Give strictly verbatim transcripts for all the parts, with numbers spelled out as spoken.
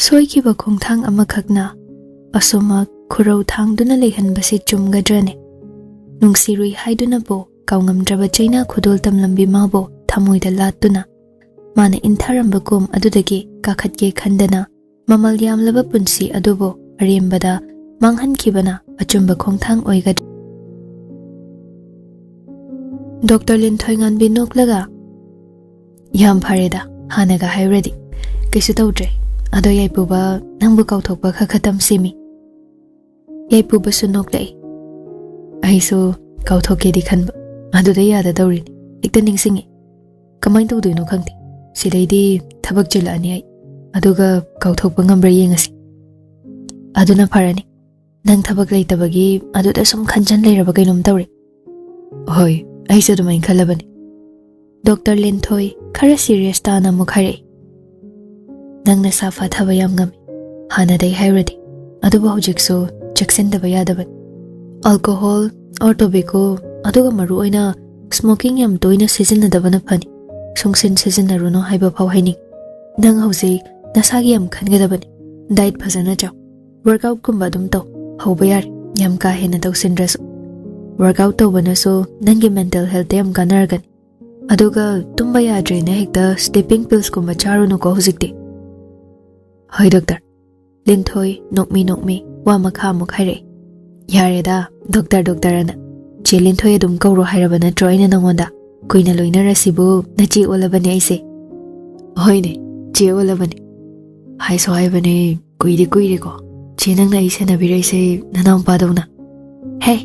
ꯁꯣꯏꯈꯤꯕ ꯈꯣꯡꯊꯥꯡ ꯑꯃꯈꯛꯅ ꯑꯁꯨꯃꯛ ꯈꯨꯔꯧ ꯊꯥꯡꯗꯨꯅ ꯂꯩꯍꯟꯕꯁꯤ ꯆꯨꯝꯒꯗ꯭ꯔꯅꯦ? ꯅꯨꯡꯁꯤꯔꯨꯏ ꯍꯥꯏꯗꯨꯅꯕꯨ ꯀꯥꯎꯉꯝꯗ꯭ꯔꯕ ꯆꯩꯅꯥ ꯈꯨꯗꯣꯜ ꯇꯝꯂꯝꯕꯤ ꯃꯥꯕꯨ ꯊꯃꯣꯏꯗ ꯂꯥꯠꯇꯨꯅ, ꯃꯥꯅ ꯏꯟꯊꯔꯝꯕ ꯀꯣꯝ ꯑꯗꯨꯗꯒꯤ ꯀꯥꯈꯠꯀꯦ ꯈꯟꯗꯅ, ꯃꯃꯜ ꯌꯥꯝꯂꯕ ꯄꯨꯟꯁꯤ ꯑꯗꯨꯕꯨ ꯑꯔꯦꯝꯕꯗ ꯃꯥꯡꯍꯟꯈꯤꯕꯅ ꯑꯆꯨꯝꯕ ꯈꯣꯡꯊꯥꯡ ꯑꯣꯏꯒꯗ꯭ꯔꯥ? ꯗꯣꯛꯇꯔ ꯂꯤꯟꯊꯣꯏꯉꯥꯟꯕꯤ ꯅꯣꯛꯂꯒ, "ꯌꯥꯝ ꯐꯔꯦꯗ, ꯍꯥꯟꯅꯒ ꯍꯥꯏꯔꯨꯔꯗꯤ꯫ ꯀꯩꯁꯨ ꯇꯧꯗ꯭ꯔꯦ꯫ ꯑꯗꯣ ꯌꯥꯏꯄꯨꯕ, ꯅꯪꯕꯨ ꯀꯥꯎꯊꯣꯛꯄ ꯈꯔ ꯈꯔ ꯇꯝꯁꯤꯃꯤ꯫" ꯌꯥꯏꯄꯨꯕꯁꯨ ꯅꯣꯛꯂꯛꯏ꯫ "ꯑꯩꯁꯨ ꯀꯥꯎꯊꯣꯛꯀꯦꯗꯤ ꯈꯟꯕ, ꯑꯗꯨꯗ ꯌꯥꯗꯗꯧꯔꯤꯅꯤ꯫ ꯍꯦꯛꯇ ꯅꯤꯡꯁꯤꯡꯉꯤ꯫ ꯀꯃꯥꯏꯅ ꯇꯧꯗꯣꯏꯅꯣ ꯈꯪꯗꯦ꯫ ꯁꯤꯗꯩꯗꯤ ꯊꯕꯛ ꯆꯤꯜꯂꯛꯑꯅꯤ ꯑꯩ꯫ ꯑꯗꯨꯒ ꯀꯥꯎꯊꯣꯛꯄ ꯉꯝꯕ꯭ꯔꯥ ꯌꯦꯡꯉꯁꯤ꯫" "ꯑꯗꯨꯅ ꯐꯔꯅꯤ꯫ ꯅꯪ ꯊꯕꯛ ꯂꯩꯇꯕꯒꯤ ꯑꯗꯨꯗ ꯁꯨꯝ ꯈꯟꯖꯟ ꯂꯩꯔꯕ ꯀꯩꯅꯣꯝ ꯇꯧꯔꯦ꯫" "ꯍꯣꯏ, ꯑꯩꯁꯨ ꯑꯗꯨꯃꯥꯏꯅ ꯈꯜꯂꯕꯅꯤ꯫" ꯗꯣꯛꯇꯔ ꯂꯤꯟꯊꯣꯏ ꯈꯔ ꯁꯤꯔꯤꯌꯁ ꯇꯥꯅ ꯑꯃꯨꯛ ꯍꯥꯏꯔꯛꯏ꯫ "ꯅꯪ ꯅꯁꯥ ꯐꯥꯊꯕ ꯌꯥꯝ ꯉꯝꯃꯤ, ꯍꯥꯟꯅꯗꯩ ꯍꯥꯏꯔꯨꯔꯗꯤ꯫ ꯑꯗꯨꯕꯨ ꯍꯧꯖꯤꯛꯁꯨ ꯆꯦꯛꯁꯤꯟꯗꯕ ꯌꯥꯗꯕꯅꯤ꯫ ꯑꯜꯀꯣꯍꯣꯜ ꯑꯣꯔ ꯇꯣꯕꯦꯀꯣ, ꯑꯗꯨꯒ ꯃꯔꯨꯑꯣꯏꯅ ꯁ꯭ꯃꯣꯀꯤꯡ ꯌꯥꯝ ꯇꯣꯏꯅ ꯁꯤꯖꯤꯟꯅꯗꯕꯅ ꯐꯅꯤ꯫ ꯁꯨꯡꯁꯤꯟ ꯁꯤꯖꯤꯟꯅꯔꯨꯅꯨ ꯍꯥꯏꯕ ꯐꯥꯎ ꯍꯥꯏꯅꯤꯡꯉꯤ꯫ ꯅꯪ ꯍꯧꯖꯤꯛ ꯅꯁꯥꯒꯤ ꯌꯥꯝ ꯈꯟꯒꯗꯕꯅꯤ꯫ ꯗꯥꯏꯠ ꯐꯖꯅ ꯆꯥꯎ꯫ ꯋꯥꯔꯛꯑꯥꯎꯠꯀꯨꯝꯕ ꯑꯗꯨꯝ ꯇꯧ꯫ ꯍꯧꯕ ꯌꯥꯔꯦ, ꯌꯥꯝ ꯀꯥ ꯍꯦꯟꯅ ꯇꯧꯁꯤꯟꯗ꯭ꯔꯁꯨ꯫ ꯋꯥꯔꯛꯑꯥꯎꯠ ꯇꯧꯕꯅꯁꯨ ꯅꯪꯒꯤ ꯃꯦꯟꯇꯦꯜ ꯍꯦꯜꯠꯇ ꯌꯥꯝ ꯀꯥꯟꯅꯔꯒꯅꯤ꯫ ꯑꯗꯨꯒ ꯇꯨꯝꯕ ꯌꯥꯗ꯭ꯔꯦꯅ ꯍꯦꯛꯇ ꯁ꯭ꯂꯤꯄꯤꯡ ꯄꯤꯜꯁꯀꯨꯝꯕ ꯆꯥꯔꯨꯅꯨꯀꯣ ꯍꯧꯖꯤꯛꯇꯤ꯫" "ꯍꯣꯏ ꯗꯣꯛꯇꯔ꯫" ꯂꯤꯟꯊꯣꯏ ꯅꯣꯛꯃꯤ ꯅꯣꯛꯃꯤ ꯋꯥ ꯃꯈꯥ ꯑꯃꯨꯛ ꯍꯥꯏꯔꯛꯏ꯫ "ꯌꯥꯔꯦꯗ, ꯗꯣꯛꯇꯔ ꯗꯣꯛꯇꯔ ꯑꯅ꯫ ꯆꯦ ꯂꯤꯟꯊꯣꯏ ꯑꯗꯨꯝ ꯀꯧꯔꯣ ꯍꯥꯏꯔꯕ ꯅꯠꯇ꯭ꯔꯣ ꯑꯩꯅ ꯅꯉꯣꯟꯗ? ꯀꯨꯏꯅ ꯂꯣꯏꯅꯔꯁꯤꯕꯨ ꯅꯆꯦ ꯑꯣꯜꯂꯕꯅꯦ ꯑꯩꯁꯦ꯫" "ꯍꯣꯏꯅꯦ, ꯆꯦ ꯑꯣꯜꯂꯕꯅꯦ꯫ ꯍꯥꯏꯁꯨ ꯍꯥꯏꯕꯅꯦ, ꯀꯨꯏꯗꯤ ꯀꯨꯏꯔꯦꯀꯣ ꯆꯦ ꯅꯪꯅ ꯑꯩ ꯁꯦꯟꯅꯕꯤꯔꯛꯏꯁꯦ ꯅꯅꯥꯎꯄꯥꯗꯧꯅ꯫" "ꯍꯦ,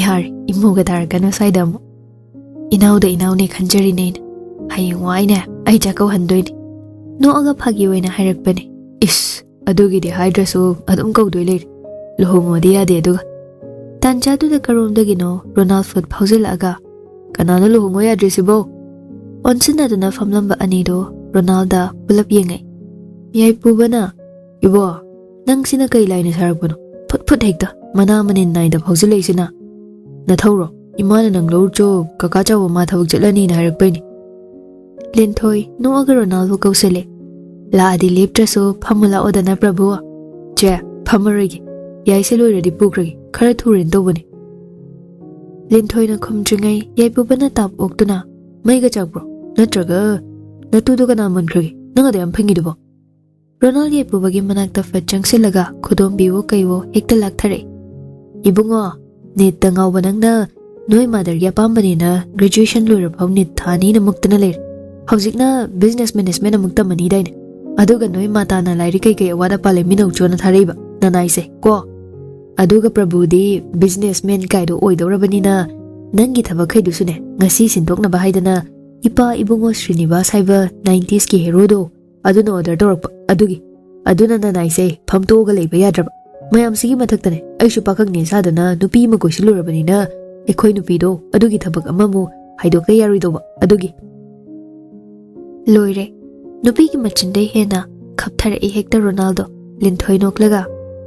ꯌꯥꯔꯦ, ꯏꯃꯣꯒ ꯇꯥꯔꯛꯀꯅꯨ ꯁ꯭ꯋꯥꯏꯗ ꯑꯃꯨꯛ꯫ ꯏꯅꯥꯎꯗ ꯏꯅꯥꯎꯅꯦ ꯈꯟꯖꯔꯤꯅꯦ ꯑꯩꯅ꯫ ꯍꯌꯦꯡꯋꯥꯏꯅꯦ ꯑꯩ ꯆꯥꯛꯀꯧꯍꯟꯗꯣꯏꯅꯦ꯫" ꯅꯣꯛꯑꯒ ꯐꯥꯒꯤ ꯑꯣꯏꯅ ꯍꯥꯏꯔꯛꯄꯅꯦ꯫ "ꯏꯁ, ꯑꯗꯨꯒꯤꯗꯤ ꯍꯥꯏꯗ꯭ꯔꯁꯨ ꯑꯗꯨꯝ ꯀꯧꯗꯣꯏ ꯂꯩꯔꯦ꯫ ꯂꯨꯍꯣꯡꯉꯣꯗꯤ ꯌꯥꯗꯦ ꯑꯗꯨꯒ꯫" ꯇꯥꯟꯖꯥꯗꯨꯗ ꯀꯔꯣꯝꯗꯒꯤꯅꯣ ꯔꯣꯅꯥꯜ ꯐꯨꯠ ꯐꯥꯎꯖꯤꯜꯂꯛꯑꯒ, "ꯀꯅꯥꯅꯣ ꯂꯨꯍꯣꯡꯉꯣ ꯌꯥꯗ꯭ꯔꯤꯁꯤꯕꯣ?" ꯑꯣꯟꯁꯤꯟꯅꯗꯨꯅ ꯐꯝꯂꯝꯕ ꯑꯅꯤꯗꯣ ꯔꯣꯅꯥꯜꯗ ꯄꯨꯂꯞ ꯌꯦꯡꯉꯛꯏ꯫ ꯌꯥꯏꯄꯨꯕꯅ, "ꯏꯕꯣ, ꯅꯪꯁꯤꯅ ꯀꯩ ꯂꯥꯏꯅ ꯁꯥꯔꯛꯄꯅꯣ? ꯐꯨꯠ ꯐꯨꯠ ꯍꯦꯛꯇ ꯃꯅꯥ ꯃꯅꯤꯟ ꯅꯥꯏꯗ ꯐꯥꯎꯖꯤꯜꯂꯛꯏꯁꯤꯅ꯫ ꯅꯊꯧꯔꯣ? ꯏꯃꯥꯅ ꯅꯪ ꯂꯧꯔꯨꯆꯣ, ꯀꯀꯥ ꯆꯥꯎꯕ ꯃꯥ ꯊꯕꯛ ꯆꯠꯂꯅꯤꯅ ꯍꯥꯏꯔꯛꯄꯩꯅꯤ꯫" ꯂꯤꯟꯊꯣꯏ ꯅꯣꯛꯑꯒ ꯔꯣꯅꯥꯜꯕꯨ ꯀꯧꯁꯜꯂꯦ꯫ ꯂꯥꯛꯑꯗꯤ ꯂꯦꯞꯇ꯭ꯔꯁꯨ ꯐꯝꯃꯨ ꯂꯥꯛꯑꯣꯗꯅ, ꯄ꯭ꯔꯚꯨ꯫ ꯆꯦ, ꯐꯝꯃꯔꯣꯏꯒꯦ꯫ ꯌꯥꯏꯁꯦ ꯂꯣꯏꯔꯗꯤ ꯄꯨꯈ꯭ꯔꯒꯦ꯫ ꯈꯔ ꯊꯨꯔꯦꯅ ꯇꯧꯕꯅꯦ꯫ ꯂꯤꯟꯊꯣꯏꯅ ꯈꯨꯝꯗ꯭ꯔꯤꯉꯩ ꯌꯥꯏꯄꯨꯕꯅ ꯇꯥꯞ ꯑꯣꯛꯇꯨꯅ, "ꯃꯩꯒ ꯆꯥꯛꯄ꯭ꯔꯣ? ꯅꯠꯇ꯭ꯔꯒ ꯅꯇꯨꯗꯣ ꯀꯅꯥ ꯃꯨꯟꯈ꯭ꯔꯒꯦ? ꯅꯪ ꯑꯗꯨ ꯌꯥꯝ ꯐꯪꯉꯤꯗꯨꯕꯣ?" ꯔꯣꯅꯥꯜ ꯌꯥꯏꯄꯨꯕꯒꯤ ꯃꯅꯥꯛꯇ ꯐꯠ ꯆꯪꯁꯤꯜꯂꯒ ꯈꯨꯗꯣꯝꯕꯤꯋꯣ ꯀꯩꯋꯣ ꯍꯦꯛꯇ ꯂꯥꯛꯊꯔꯛꯏ꯫ "ꯏꯕꯨꯡꯉꯣ, ꯅꯤꯠꯇ ꯉꯥꯎꯕ ꯅꯪꯅ ꯅꯣꯏ ꯃꯥꯗꯔꯒꯤ ꯑꯄꯥꯝꯕꯅꯦꯅ ꯒ꯭ꯔꯦꯖꯨꯑꯦꯁꯟ ꯂꯣꯏꯔꯐꯥꯎ ꯅꯤꯠ ꯊꯥꯅꯤꯅ ꯃꯨꯛꯇꯅ ꯂꯩꯔꯦ꯫ ꯍꯧꯖꯤꯛꯅ ꯕꯤꯖꯤꯅꯦꯁ ꯃꯦꯅꯦꯖꯃꯦꯟ ꯑꯃꯨꯛ ꯇꯝꯃꯅꯤꯗꯥꯏꯅꯦ? ꯑꯗꯨꯒ ꯅꯣꯏ ꯃꯥꯇꯥꯅ ꯂꯥꯏꯔꯤꯛ ꯀꯩꯀꯩ ꯑꯋꯥꯠ ꯑꯄꯥ ꯂꯩꯃꯤꯟꯅꯧ ꯆꯣꯅ ꯊꯥꯔꯛꯏꯕ ꯅꯅꯥꯏꯁꯦ ꯀꯣ? ꯑꯗꯨꯒ ꯄ꯭ꯔꯚꯨꯗꯤ ꯕꯤꯖꯤꯅꯦꯁꯃꯦꯟ ꯀꯥꯏꯗꯣ ꯑꯣꯏꯗꯧꯔꯕꯅꯤꯅ ꯅꯪꯒꯤ ꯊꯕꯛꯈꯩꯗꯨꯁꯨꯅꯦ ꯉꯁꯤ ꯁꯤꯟꯗꯣꯛꯅꯕ ꯍꯥꯏꯗꯅ ꯏꯄꯥ ꯏꯕꯨꯡꯉꯣ ꯁ꯭ꯔꯤꯅꯤꯕꯥꯁ ꯍꯥꯏꯕ ꯅꯥꯏꯟꯇꯤꯁꯀꯤ ꯍꯦꯔꯣꯗꯣ ꯑꯗꯨꯅ ꯑꯣꯔꯗꯔ ꯇꯧꯔꯛꯄ꯫ ꯑꯗꯨꯒꯤ ꯑꯗꯨꯅ ꯅꯅꯥꯏꯁꯦ ꯐꯝꯇꯣꯛꯑꯒ ꯂꯩꯕ ꯌꯥꯗ꯭ꯔꯕ꯫ ꯃꯌꯥꯝꯁꯤꯒꯤ ꯃꯊꯛꯇꯅꯦ ꯑꯩꯁꯨ ꯄꯥꯈꯪꯅꯦ ꯁꯥꯗꯅ ꯅꯨꯄꯤ ꯑꯃ ꯀꯣꯏꯁꯤꯜꯂꯨꯔꯕꯅꯤꯅ ꯑꯩꯈꯣꯏ ꯅꯨꯄꯤꯗꯣ ꯑꯗꯨꯒꯤ ꯊꯕꯛ ꯑꯃꯃꯨꯛ ꯍꯥꯏꯗꯣꯛꯇ ꯌꯥꯔꯣꯏꯗꯧꯕ꯫ ꯑꯗꯨꯒꯤ" ꯂꯣꯏꯔꯦ꯫ ꯅꯨꯄꯤꯒꯤ ꯃꯆꯤꯟꯗꯩ ꯍꯦꯟꯅ ꯈꯞꯊꯔꯛꯏ ꯍꯦꯛꯇ ꯔꯣꯅꯥꯜꯗꯣ꯫ ꯂꯤꯟꯊꯣꯏ ꯅꯣꯛꯂꯒ,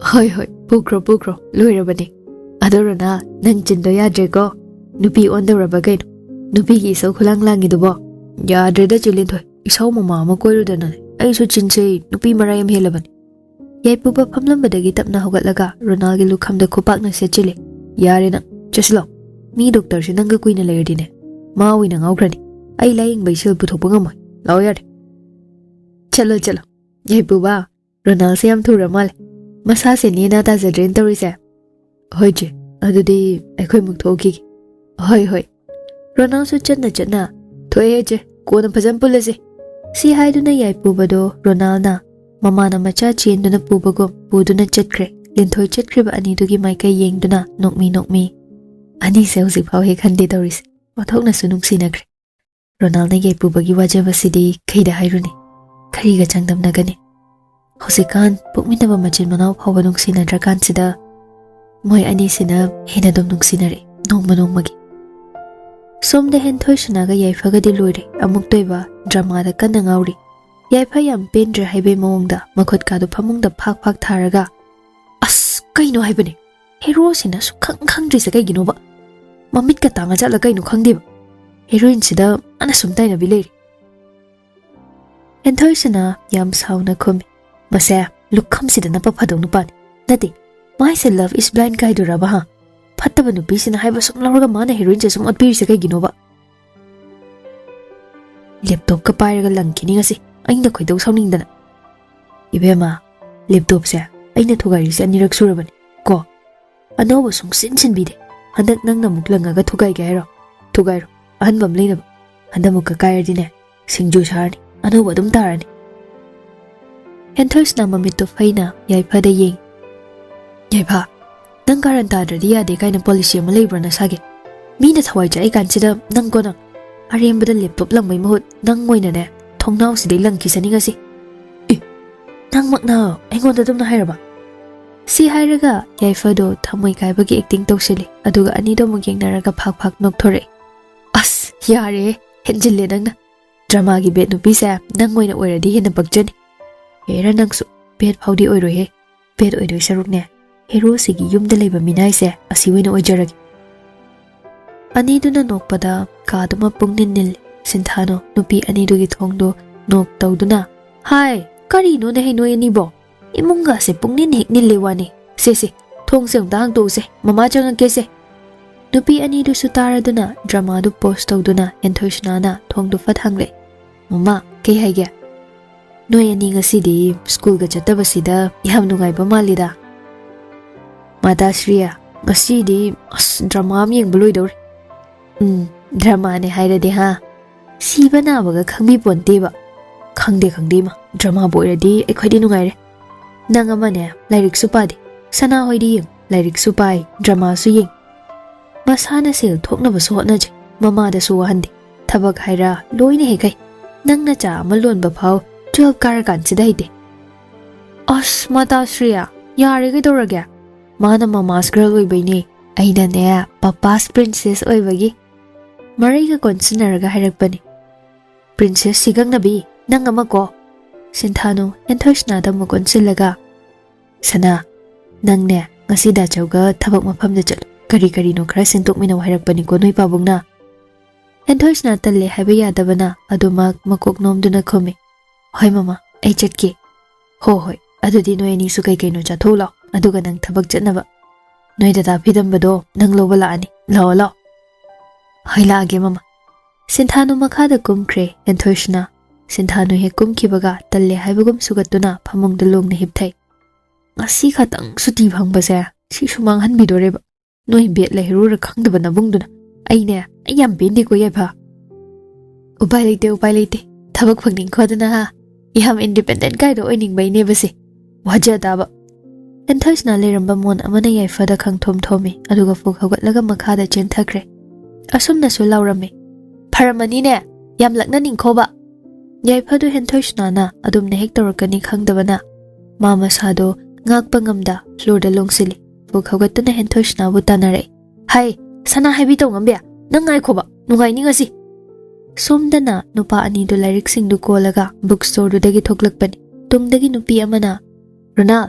"ꯍꯣꯏ, ꯍꯣꯏ, ꯄꯨꯈ꯭ꯔꯣ, ꯄꯨꯈ꯭ꯔꯣ, ꯂꯣꯏꯔꯕꯅꯦ꯫ ꯑꯗꯣ ꯔꯣꯅꯥ, ꯅꯪ ꯆꯤꯟꯗꯣ ꯌꯥꯗ꯭ꯔꯦꯀꯣ꯫ ꯅꯨꯄꯤ ꯑꯣꯟꯗꯧꯔꯕ ꯀꯩꯅꯣ? ꯅꯨꯄꯤꯒꯤ ꯏꯁꯧ ꯈꯨꯂꯥꯡ ꯂꯥꯡꯉꯤꯗꯨꯕꯣ? ꯌꯥꯗ꯭ꯔꯦꯗ ꯆꯦ ꯂꯤꯟꯊꯣꯏ, ꯏꯁꯧ ꯃꯃꯥ ꯑꯃ ꯀꯣꯏꯔꯨꯗꯅꯅꯦ꯫ ꯑꯩꯁꯨ ꯆꯤꯟꯁꯦ ꯅꯨꯄꯤ ꯃꯔꯥꯏ ꯌꯥꯝ ꯍꯦꯜꯂꯕꯅꯦ꯫" ꯌꯥꯏꯄꯨꯕ ꯐꯝꯂꯝꯕꯗꯒꯤ ꯇꯞꯅ ꯍꯧꯒꯠꯂꯒ ꯔꯣꯅꯥꯜꯒꯤ ꯂꯨꯈꯝꯗ ꯈꯨꯄꯥꯛꯅ ꯁꯦꯠꯆꯤꯜꯂꯦ꯫ "ꯌꯥꯔꯦ ꯅꯪ, ꯆꯠꯁꯤꯜꯂꯣ꯫ ꯃꯤ ꯗꯣꯛꯇꯔꯁꯦ ꯅꯪꯒ ꯀꯨꯏꯅ ꯂꯩꯔꯗꯤꯅꯦ, ꯃꯥ ꯑꯣꯏꯅ ꯉꯥꯎꯈ꯭ꯔꯅꯤ꯫ ꯑꯩ ꯂꯥꯌꯦꯡꯕꯩ ꯁꯦꯜ ꯄꯨꯊꯣꯛꯄ ꯉꯝꯃꯣꯏ꯫ ꯂꯥꯛꯑꯣ ꯌꯥꯔꯦ꯫ ꯆꯠꯂꯣ, ꯆꯠꯂꯣ꯫ ꯌꯥꯏꯄꯨꯕ, ꯔꯣꯅꯥꯜꯁꯦ ꯌꯥꯝ ꯊꯨꯔ ꯃꯥꯜꯂꯦ꯫ ꯃꯁꯥꯁꯦ ꯅꯦꯅꯥ ꯇꯥꯖꯗ꯭ꯔꯦꯅ ꯇꯧꯔꯤꯁꯦ꯫ ꯍꯣꯏ ꯆꯦ, ꯑꯗꯨꯗꯤ ꯑꯩꯈꯣꯏ ꯑꯃꯨꯛ ꯊꯣꯛꯈꯤꯒꯦ꯫" "ꯍꯣꯏ, ꯍꯣꯏ꯫" ꯔꯣꯅꯥꯜꯁꯨ ꯆꯠꯅ ꯆꯠꯅ, "ꯊꯣꯛꯑꯦ ꯆꯦ, ꯀꯣꯟꯅ ꯐꯖꯅ ꯄꯨꯜꯂꯁꯤ꯫" ꯁꯤ ꯍꯥꯏꯗꯨꯅ ꯌꯥꯏꯄꯨꯕꯗꯣ ꯔꯣꯅꯥꯜꯅ ꯃꯃꯥꯅ ꯃꯆꯥ ꯆꯦꯟꯗꯨꯅ ꯄꯨꯕꯒꯨꯝ ꯄꯨꯗꯨꯅ ꯆꯠꯈ꯭ꯔꯦ꯫ ꯂꯤꯟꯊꯣꯏ ꯆꯠꯈ꯭ꯔꯤꯕ ꯑꯅꯤꯗꯨꯒꯤ ꯃꯥꯏꯀꯩ ꯌꯦꯡꯗꯨꯅ ꯅꯣꯛꯃꯤ ꯅꯣꯛꯃꯤ꯫ ꯑꯅꯤꯁꯦ ꯍꯧꯖꯤꯛꯐꯥꯎ ꯍꯦꯛ ꯍꯟꯗꯦ ꯇꯧꯔꯤꯁꯦ꯫ ꯑꯣꯟꯊꯣꯛꯅꯁꯨ ꯅꯨꯡꯁꯤꯅꯈ꯭ꯔꯦ꯫ ꯔꯣꯅꯥꯜꯅ ꯌꯥꯏꯄꯨꯕꯒꯤ ꯋꯥꯖꯕꯁꯤꯗꯤ ꯀꯩꯗ ꯍꯥꯏꯔꯨꯅꯤ? ꯀꯔꯤꯒ ꯆꯥꯡꯗꯝꯅꯒꯅꯤ? ꯍꯧꯖꯤꯛꯀꯥꯟ ꯄꯣꯛꯃꯤꯟꯅꯕ ꯃꯆꯤꯟ ꯃꯅꯥꯎ ꯐꯥꯎꯕ ꯅꯨꯡꯁꯤꯅꯗ꯭ꯔꯀꯥꯟꯁꯤꯗ ꯃꯣꯏ ꯑꯅꯤꯁꯤꯅ ꯍꯦꯟꯅ ꯑꯗꯨꯝ ꯅꯨꯡꯁꯤꯅꯔꯛꯏ ꯅꯣꯡꯃ ꯅꯣꯡꯃꯒꯤ꯫ ꯁꯣꯝꯗ ꯍꯦꯟꯊꯣꯏ ꯁꯅꯥꯒ ꯌꯥꯏꯐꯒꯗꯤ ꯂꯣꯏꯔꯦ, ꯑꯃꯨꯛꯇꯣꯏꯕ ꯗ꯭ꯔꯃꯥꯗ ꯀꯟꯅ ꯉꯥꯎꯔꯤ꯫ ꯌꯥꯏꯐ ꯌꯥꯝ ꯄꯦꯟꯗ꯭ꯔꯦ ꯍꯥꯏꯕꯩ ꯃꯑꯣꯡꯗ ꯃꯈꯨꯠꯀꯥꯗꯣ ꯐꯃꯨꯡꯗ ꯐꯥꯛ ꯐꯥꯛ ꯊꯥꯔꯒ, "ꯑꯁ, ꯀꯩꯅꯣ ꯍꯥꯏꯕꯅꯦ? ꯍꯦꯔꯣꯁꯤꯅ ꯁꯨꯛꯈꯪ ꯈꯪꯗ꯭ꯔꯤꯁꯦ ꯀꯩꯒꯤꯅꯣꯕ? ꯃꯃꯤꯠꯀ ꯇꯥꯡꯉ ꯆꯠꯂ ꯀꯩꯅꯣ ꯈꯪꯗꯦꯕ꯫ ꯍꯦꯔꯣꯏꯟꯁꯤꯗ ꯃꯥꯅ ꯁꯨꯝ ꯇꯥꯏꯅꯕꯤ ꯂꯩꯔꯦ꯫" ꯍꯦꯟꯊꯣꯏꯁꯅꯥ ꯌꯥꯝ ꯁꯥꯎꯅ ꯈꯨꯝꯃꯤ꯫ "ꯃꯁꯦ ꯂꯨꯈꯝꯁꯤꯗ ꯅꯞꯄ ꯐꯗꯧ ꯅꯨꯄꯥꯅꯤ꯫ ꯅꯠꯇꯦ, ꯃꯥꯏꯁꯦ love is blind ꯀꯥꯏꯗꯨꯔꯕ ꯍꯥ? ꯐꯠꯇꯕ ꯅꯨꯄꯤꯁꯤꯅ ꯍꯥꯏꯕ ꯁꯨꯝ ꯂꯧꯔꯒ ꯃꯥꯅ heroineꯁꯦ ꯁꯨꯝ ꯑꯣꯠꯄꯤꯔꯤꯁꯦ ꯀꯩꯒꯤꯅꯣꯕ?" ꯂꯦꯞꯇꯣꯞꯀ ꯄꯥꯏꯔꯒ ꯂꯪꯈꯤꯅꯤ ꯉꯁꯤ, ꯑꯩꯅ ꯈꯣꯏꯗꯧ ꯁꯥꯎꯅꯤꯡꯗꯅ꯫ "ꯏꯕꯦꯝꯃ, ꯂꯦꯞꯇꯣꯞꯁꯦ ꯑꯩꯅ ꯊꯨꯒꯥꯏꯔꯤꯁꯦ ꯑꯅꯤꯔꯛ ꯁꯨꯔꯕꯅꯤ ꯀꯣ꯫ ꯑꯅꯧꯕ ꯁꯨꯡꯁꯤꯟ ꯁꯤꯟꯕꯤꯗꯦ꯫ ꯍꯟꯗꯛ ꯅꯪꯅ ꯑꯃꯨꯛ ꯂꯪꯉꯒ ꯊꯨꯒꯥꯏꯒꯦ ꯍꯥꯏꯔꯣ? ꯊꯨꯒꯥꯏꯔꯣ, ꯑꯍꯟꯕ ꯑꯃ ꯂꯩꯅꯕ꯫ ꯍꯟꯗꯛꯃꯨꯛꯀ ꯀꯥꯏꯔꯗꯤꯅꯦ, ꯁꯤꯡꯖꯨ ꯁꯥꯔꯅꯤ, ꯑꯅꯧꯕ ꯑꯗꯨꯝ ꯇꯥꯔꯅꯤ꯫" ꯍꯦꯟꯊꯣꯏꯁꯅꯥ ꯃꯃꯤꯠꯇꯨ ꯐꯩꯅ ꯌꯥꯏꯐꯗ ꯌꯦꯡꯉꯤ꯫ "ꯌꯥꯏꯐ, ꯅꯪ ꯀꯥꯔꯟ ꯇꯥꯗ꯭ꯔꯗꯤ ꯌꯥꯗꯦ ꯀꯥꯏꯅ policy ꯑꯃ ꯂꯩꯕ꯭ꯔꯣ ꯅꯁꯥꯒꯤ? ꯃꯤꯅ ꯊꯋꯥꯏ ꯆꯥꯛꯏ ꯀꯥꯟꯁꯤꯗ ꯅꯪ ꯀꯣ ꯅꯪ? ꯑꯔꯦꯝꯕꯗ ꯂꯦꯞꯇꯣꯞ ꯂꯪꯕꯩ ꯃꯍꯨꯠ ꯅꯪ ꯑꯣꯏꯅꯅꯦ ꯊꯣꯡꯅꯥꯎꯁꯤꯗꯩ ꯂꯪꯈꯤꯁꯅꯤ ꯉꯁꯤ꯫" "ꯑꯦ, ꯅꯪꯃꯛꯅ ꯑꯩꯉꯣꯟꯗ ꯑꯗꯨꯝꯅ ꯍꯥꯏꯔꯕ?" ꯁꯤ ꯍꯥꯏꯔꯒ ꯌꯥꯏꯐꯗꯣ ꯊꯃꯣꯏ ꯀꯥꯏꯕꯒꯤ acting ꯇꯧꯁꯤꯜꯂꯤ, ꯑꯗꯨꯒ ꯑꯅꯤꯗꯣ ꯑꯃꯨꯛ ꯌꯦꯡꯅꯔꯒ ꯐꯥꯛ ꯐꯥꯛ ꯅꯣꯛꯊꯣꯔꯛꯏ꯫ "ꯑꯁ, ꯌꯥꯔꯦꯍꯦ, ꯍꯦꯟꯖꯤꯜꯂꯦ ꯅꯪꯅ꯫ Dramaꯒꯤ bad ꯅꯨꯄꯤꯁꯦ ꯅꯪ ꯑꯣꯏꯅ ꯑꯣꯏꯔꯗꯤ ꯍꯦꯟꯅ ꯄꯛꯆꯅꯤ꯫ ꯍꯦꯔꯥ, ꯅꯪꯁꯨ bad ꯐꯥꯎꯗꯤ ꯑꯣꯏꯔꯣꯏꯍꯦ꯫ Bad ꯑꯣꯏꯗꯣꯏ ꯁꯔꯨꯛꯅꯦ, heroꯁꯤꯒꯤ ꯌꯨꯝꯗ ꯂꯩꯕ ꯃꯤꯅꯥꯏꯁꯦ ꯑꯁꯤ ꯑꯣꯏꯅ ꯑꯣꯏꯖꯔꯒꯦ꯫" ꯑꯅꯤꯗꯨꯅ ꯅꯣꯛꯄꯗ ꯀꯥꯗꯨꯃ ꯄꯨꯡꯅꯤꯜ ꯅꯤꯜꯂꯤ꯫ ꯁꯤꯟꯊꯥꯅꯣ ꯅꯨꯄꯤ ꯑꯅꯤꯗꯨꯒꯤ ꯊꯣꯡꯗꯣ knock ꯇꯧꯗꯨꯅ, "ꯍꯥꯏ, ꯀꯔꯤꯅꯣꯅꯦꯍꯦ ꯅꯣꯏ ꯑꯅꯤꯕꯣ? ꯏꯃꯨꯡꯒꯁꯦ ꯄꯨꯡꯅꯤꯜ ꯍꯦꯛ ꯅꯤꯜꯂꯦ ꯋꯥꯅꯤ꯫ ꯁꯦ, ꯁꯦ, ꯊꯣꯡꯁꯦ ꯑꯃꯨꯛꯇ ꯍꯥꯡꯇꯣꯛꯎꯁꯦ, ꯃꯃꯥ ꯆꯪꯉꯛꯀꯦꯁꯦ꯫" ꯅꯨꯄꯤ ꯑꯅꯤꯗꯨꯁꯨ ꯇꯥꯔꯗꯨꯅ dramaꯗꯨ pause ꯇꯧꯗꯨꯅ ꯍꯦꯟꯊꯣꯏꯁꯅꯥꯅ ꯊꯣꯡꯗꯨ ꯐꯠ ꯍꯥꯡꯂꯦ꯫ "ꯃꯃꯥ, ꯀꯩ ꯍꯥꯏꯒꯦ? ꯅꯣꯏ ꯑꯅꯤ ꯉꯁꯤꯗꯤ schoolꯒ ꯆꯠꯇꯕꯁꯤꯗ ꯌꯥꯝ ꯅꯨꯡꯉꯥꯏꯕ ꯃꯥꯜꯂꯤꯗ꯫" "ꯃꯥꯇꯥ ꯁ꯭ꯔꯤꯌꯥ, ꯉꯁꯤꯗꯤ ꯑꯁ drama ꯑꯃ ꯌꯦꯡꯕ ꯂꯣꯏꯗꯧꯔꯦ꯫" "ꯎꯝ, dramaꯅꯦ ꯍꯥꯏꯔꯗꯤ ꯍꯥ? ꯁꯤꯕ ꯅꯥꯕꯒ ꯈꯪꯕꯤ ꯄꯣꯟꯇꯦꯕ꯫" "ꯈꯪꯗꯦ, ꯈꯪꯗꯦ ꯏꯃꯥ, dramaꯕꯨ ꯑꯣꯏꯔꯗꯤ ꯑꯩꯈꯣꯏꯗꯤ ꯅꯨꯡꯉꯥꯏꯔꯦ꯫ ꯅꯪ ꯑꯃꯅꯦ ꯂꯥꯏꯔꯤꯛꯁꯨ ꯄꯥꯗꯦ, ꯁꯅꯥ ꯍꯣꯏꯗꯤ ꯌꯦꯡ, ꯂꯥꯏꯔꯤꯛꯁꯨ ꯄꯥꯏ, dramaꯁꯨ ꯌꯦꯡ꯫ ꯃꯁꯥꯅ ꯁꯦꯜ ꯊꯣꯛꯅꯕꯁꯨ ꯍꯣꯠꯅꯖꯩ, ꯃꯃꯥꯗꯁꯨ ꯋꯥꯍꯟꯗꯦ꯫ ꯊꯕꯛ ꯍꯥꯏꯔ ꯂꯣꯏꯅ ꯍꯦꯛ ꯍꯩ꯫ ꯅꯪꯅ ꯆꯥ ꯑꯃ ꯂꯣꯟꯕ ꯐꯥꯎ twelve ꯀꯥꯔꯀꯥꯟꯁꯤꯗ ꯍꯩꯇꯦ꯫" "ꯑꯁ, ꯃꯥꯇꯥ ꯁ꯭ꯔꯤꯌꯥ, ꯌꯥꯔꯦ ꯀꯩꯗꯧꯔꯒꯦ? ꯃꯥꯅ mama's girl ꯑꯣꯏꯕꯩꯅꯦ, ꯑꯩꯅꯅꯦ papa's princess ꯑꯣꯏꯕꯒꯤ꯫" ꯃꯔꯩꯒ ꯀꯣꯟꯁꯤꯟꯅꯔꯒ ꯍꯥꯏꯔꯛꯄꯅꯤ꯫ "Princess ꯁꯤꯒꯪꯅꯕꯤ, ꯅꯪ ꯑꯃ ꯀꯣ꯫" ꯁꯤꯟꯊꯥꯅꯨ ꯍꯦꯟꯊꯣꯏꯁꯅꯥꯗ ꯑꯃꯨꯛ ꯑꯣꯟꯁꯤꯜꯂꯒ, "ꯁꯅꯥ, ꯅꯪꯅꯦ ꯉꯁꯤ ꯗꯥꯆꯧꯒ ꯊꯕꯛ ꯃꯐꯝꯗ ꯆꯠꯂꯨ, ꯀꯔꯤ ꯀꯔꯤꯅꯣ ꯈꯔ ꯁꯤꯟꯗꯣꯛꯃꯤꯟꯅꯧ ꯍꯥꯏꯔꯛꯄꯅꯤꯀꯣ ꯅꯣꯏ ꯄꯥꯕꯨꯡꯅ꯫" ꯍꯦꯟꯊꯣꯏꯁꯅꯥ ꯇꯜꯂꯦ ꯍꯥꯏꯕ ꯌꯥꯗꯕꯅ ꯑꯗꯨꯃꯛ ꯃꯀꯣꯛ ꯅꯣꯝꯗꯨꯅ ꯈꯨꯝꯃꯤ꯫ "ꯍꯣꯏ ꯃꯃꯥ, ꯑꯩ ꯆꯠꯀꯦ꯫" "ꯍꯣ ꯍꯣꯏ, ꯑꯗꯨꯗꯤ ꯅꯣꯏ ꯑꯅꯤꯁꯨ ꯀꯩ ꯀꯩꯅꯣ ꯆꯥꯊꯣꯛꯎ ꯂꯥꯎ, ꯑꯗꯨꯒ ꯅꯪ ꯊꯕꯛ ꯆꯠꯅꯕ꯫ ꯅꯣꯏ ꯗꯗꯥ ꯐꯤꯗꯝꯕꯗꯣ ꯅꯪ ꯂꯧꯕ ꯂꯥꯛꯑꯅꯤ, ꯂꯥꯛꯑꯣ ꯂꯥꯛꯑꯣ꯫" "ꯍꯣꯏ, ꯂꯥꯛꯑꯒꯦ ꯃꯃꯥ꯫" ꯁꯤꯟꯊꯥꯅꯨ ꯃꯈꯥꯗ ꯀꯨꯝꯈ꯭ꯔꯦ ꯍꯦꯟꯊꯣꯏꯁꯤꯅ꯫ ꯁꯤꯟꯊꯥꯅꯨ ꯍꯦꯛ ꯀꯨꯝꯈꯤꯕꯒ ꯇꯜꯂꯦ ꯍꯥꯏꯕꯒꯨꯝ ꯁꯨꯒꯠꯇꯨꯅ ꯐꯃꯨꯡꯗ ꯂꯣꯡꯅ ꯍꯤꯞꯊꯩ꯫ "ꯉꯁꯤ ꯈꯛꯇꯪ ꯁꯨꯇꯤ ꯐꯪꯕꯁꯦ ꯁꯤꯁꯨ ꯃꯥꯡꯍꯟꯕꯤꯗꯣꯔꯦꯕ꯫ ꯅꯣꯏ ꯕꯦꯠ ꯂꯩꯍꯧꯔꯨꯔ ꯈꯪꯗꯕ ꯅꯕꯨꯡꯗꯨꯅ꯫ ꯑꯩꯅꯦ, ꯑꯩ ꯌꯥꯝ ꯄꯦꯟꯗꯦꯀꯣ ꯌꯥꯏꯐ꯫ ꯎꯄꯥꯏ ꯂꯩꯇꯦ, ꯎꯄꯥꯏ ꯂꯩꯇꯦ꯫ ꯊꯕꯛ ꯐꯪꯅꯤꯡꯈꯣꯗꯅ ꯍꯥ? ꯌꯥꯝ ꯏꯟꯗꯤꯄꯦꯟꯗꯦꯟ ꯀꯥꯏꯗꯣ ꯑꯣꯏꯅꯤꯡꯕꯩꯅꯦꯕꯁꯦ꯫ ꯋꯥꯖ ꯇꯥꯕ꯫" ꯍꯦꯟꯊꯣꯏꯁꯤꯅ ꯂꯩꯔꯝꯕ ꯃꯣꯟ ꯑꯃꯅ ꯌꯥꯏꯐꯗ ꯈꯪꯊꯣꯝ ꯊꯣꯝꯃꯤ, ꯑꯗꯨꯒ ꯐꯨꯛ ꯍꯧꯒꯠꯂꯒ ꯃꯈꯥꯗ ꯆꯦꯟꯊꯈ꯭ꯔꯦ꯫ ꯑꯁꯨꯝꯅꯁꯨ ꯂꯥꯎꯔꯝꯃꯤ, "ꯐꯔꯝꯃꯅꯤꯅꯦ, ꯌꯥꯝ ꯂꯛꯅꯅꯤꯡꯈꯣꯕ꯫" ꯌꯥꯏꯐꯗꯨ ꯍꯦꯟꯊꯣꯏꯁꯤꯅꯥꯅ ꯑꯗꯨꯝꯅ ꯍꯦꯛ ꯇꯧꯔꯛꯀꯅꯤ ꯈꯪꯗꯕꯅ ꯃꯥ ꯃꯁꯥꯗꯣ ꯉꯥꯛꯄ ꯉꯝꯗ ꯐ꯭ꯂꯣꯔꯗ ꯂꯣꯡꯁꯤꯜꯂꯤ꯫ ꯐꯨꯛ ꯍꯧꯒꯠꯇꯨꯅ ꯍꯦꯟꯊꯣꯏꯁꯤꯅꯥꯕꯨ ꯇꯥꯟꯅꯔꯛꯏ꯫ "ꯍꯥꯏ, ꯁꯅꯥ ꯍꯥꯏꯕꯤ ꯇꯧꯉꯝꯕꯤ, ꯅꯪ ꯉꯥꯏꯈꯣꯕ, ꯅꯨꯡꯉꯥꯏꯅꯤ ꯉꯁꯤ꯫" ꯁꯣꯝꯗꯅ ꯅꯨꯄꯥ ꯑꯅꯤꯗꯨ ꯂꯥꯏꯔꯤꯛꯁꯤꯡꯗꯨ ꯀꯣꯜꯂꯒ ꯕꯨꯛ ꯁ꯭ꯇꯣꯔꯗꯨꯗꯒꯤ ꯊꯣꯛꯂꯛꯄꯅꯤ꯫ ꯇꯨꯡꯗꯒꯤ ꯅꯨꯄꯤ ꯑꯃꯅ, "ꯔꯣꯅꯥꯜ!"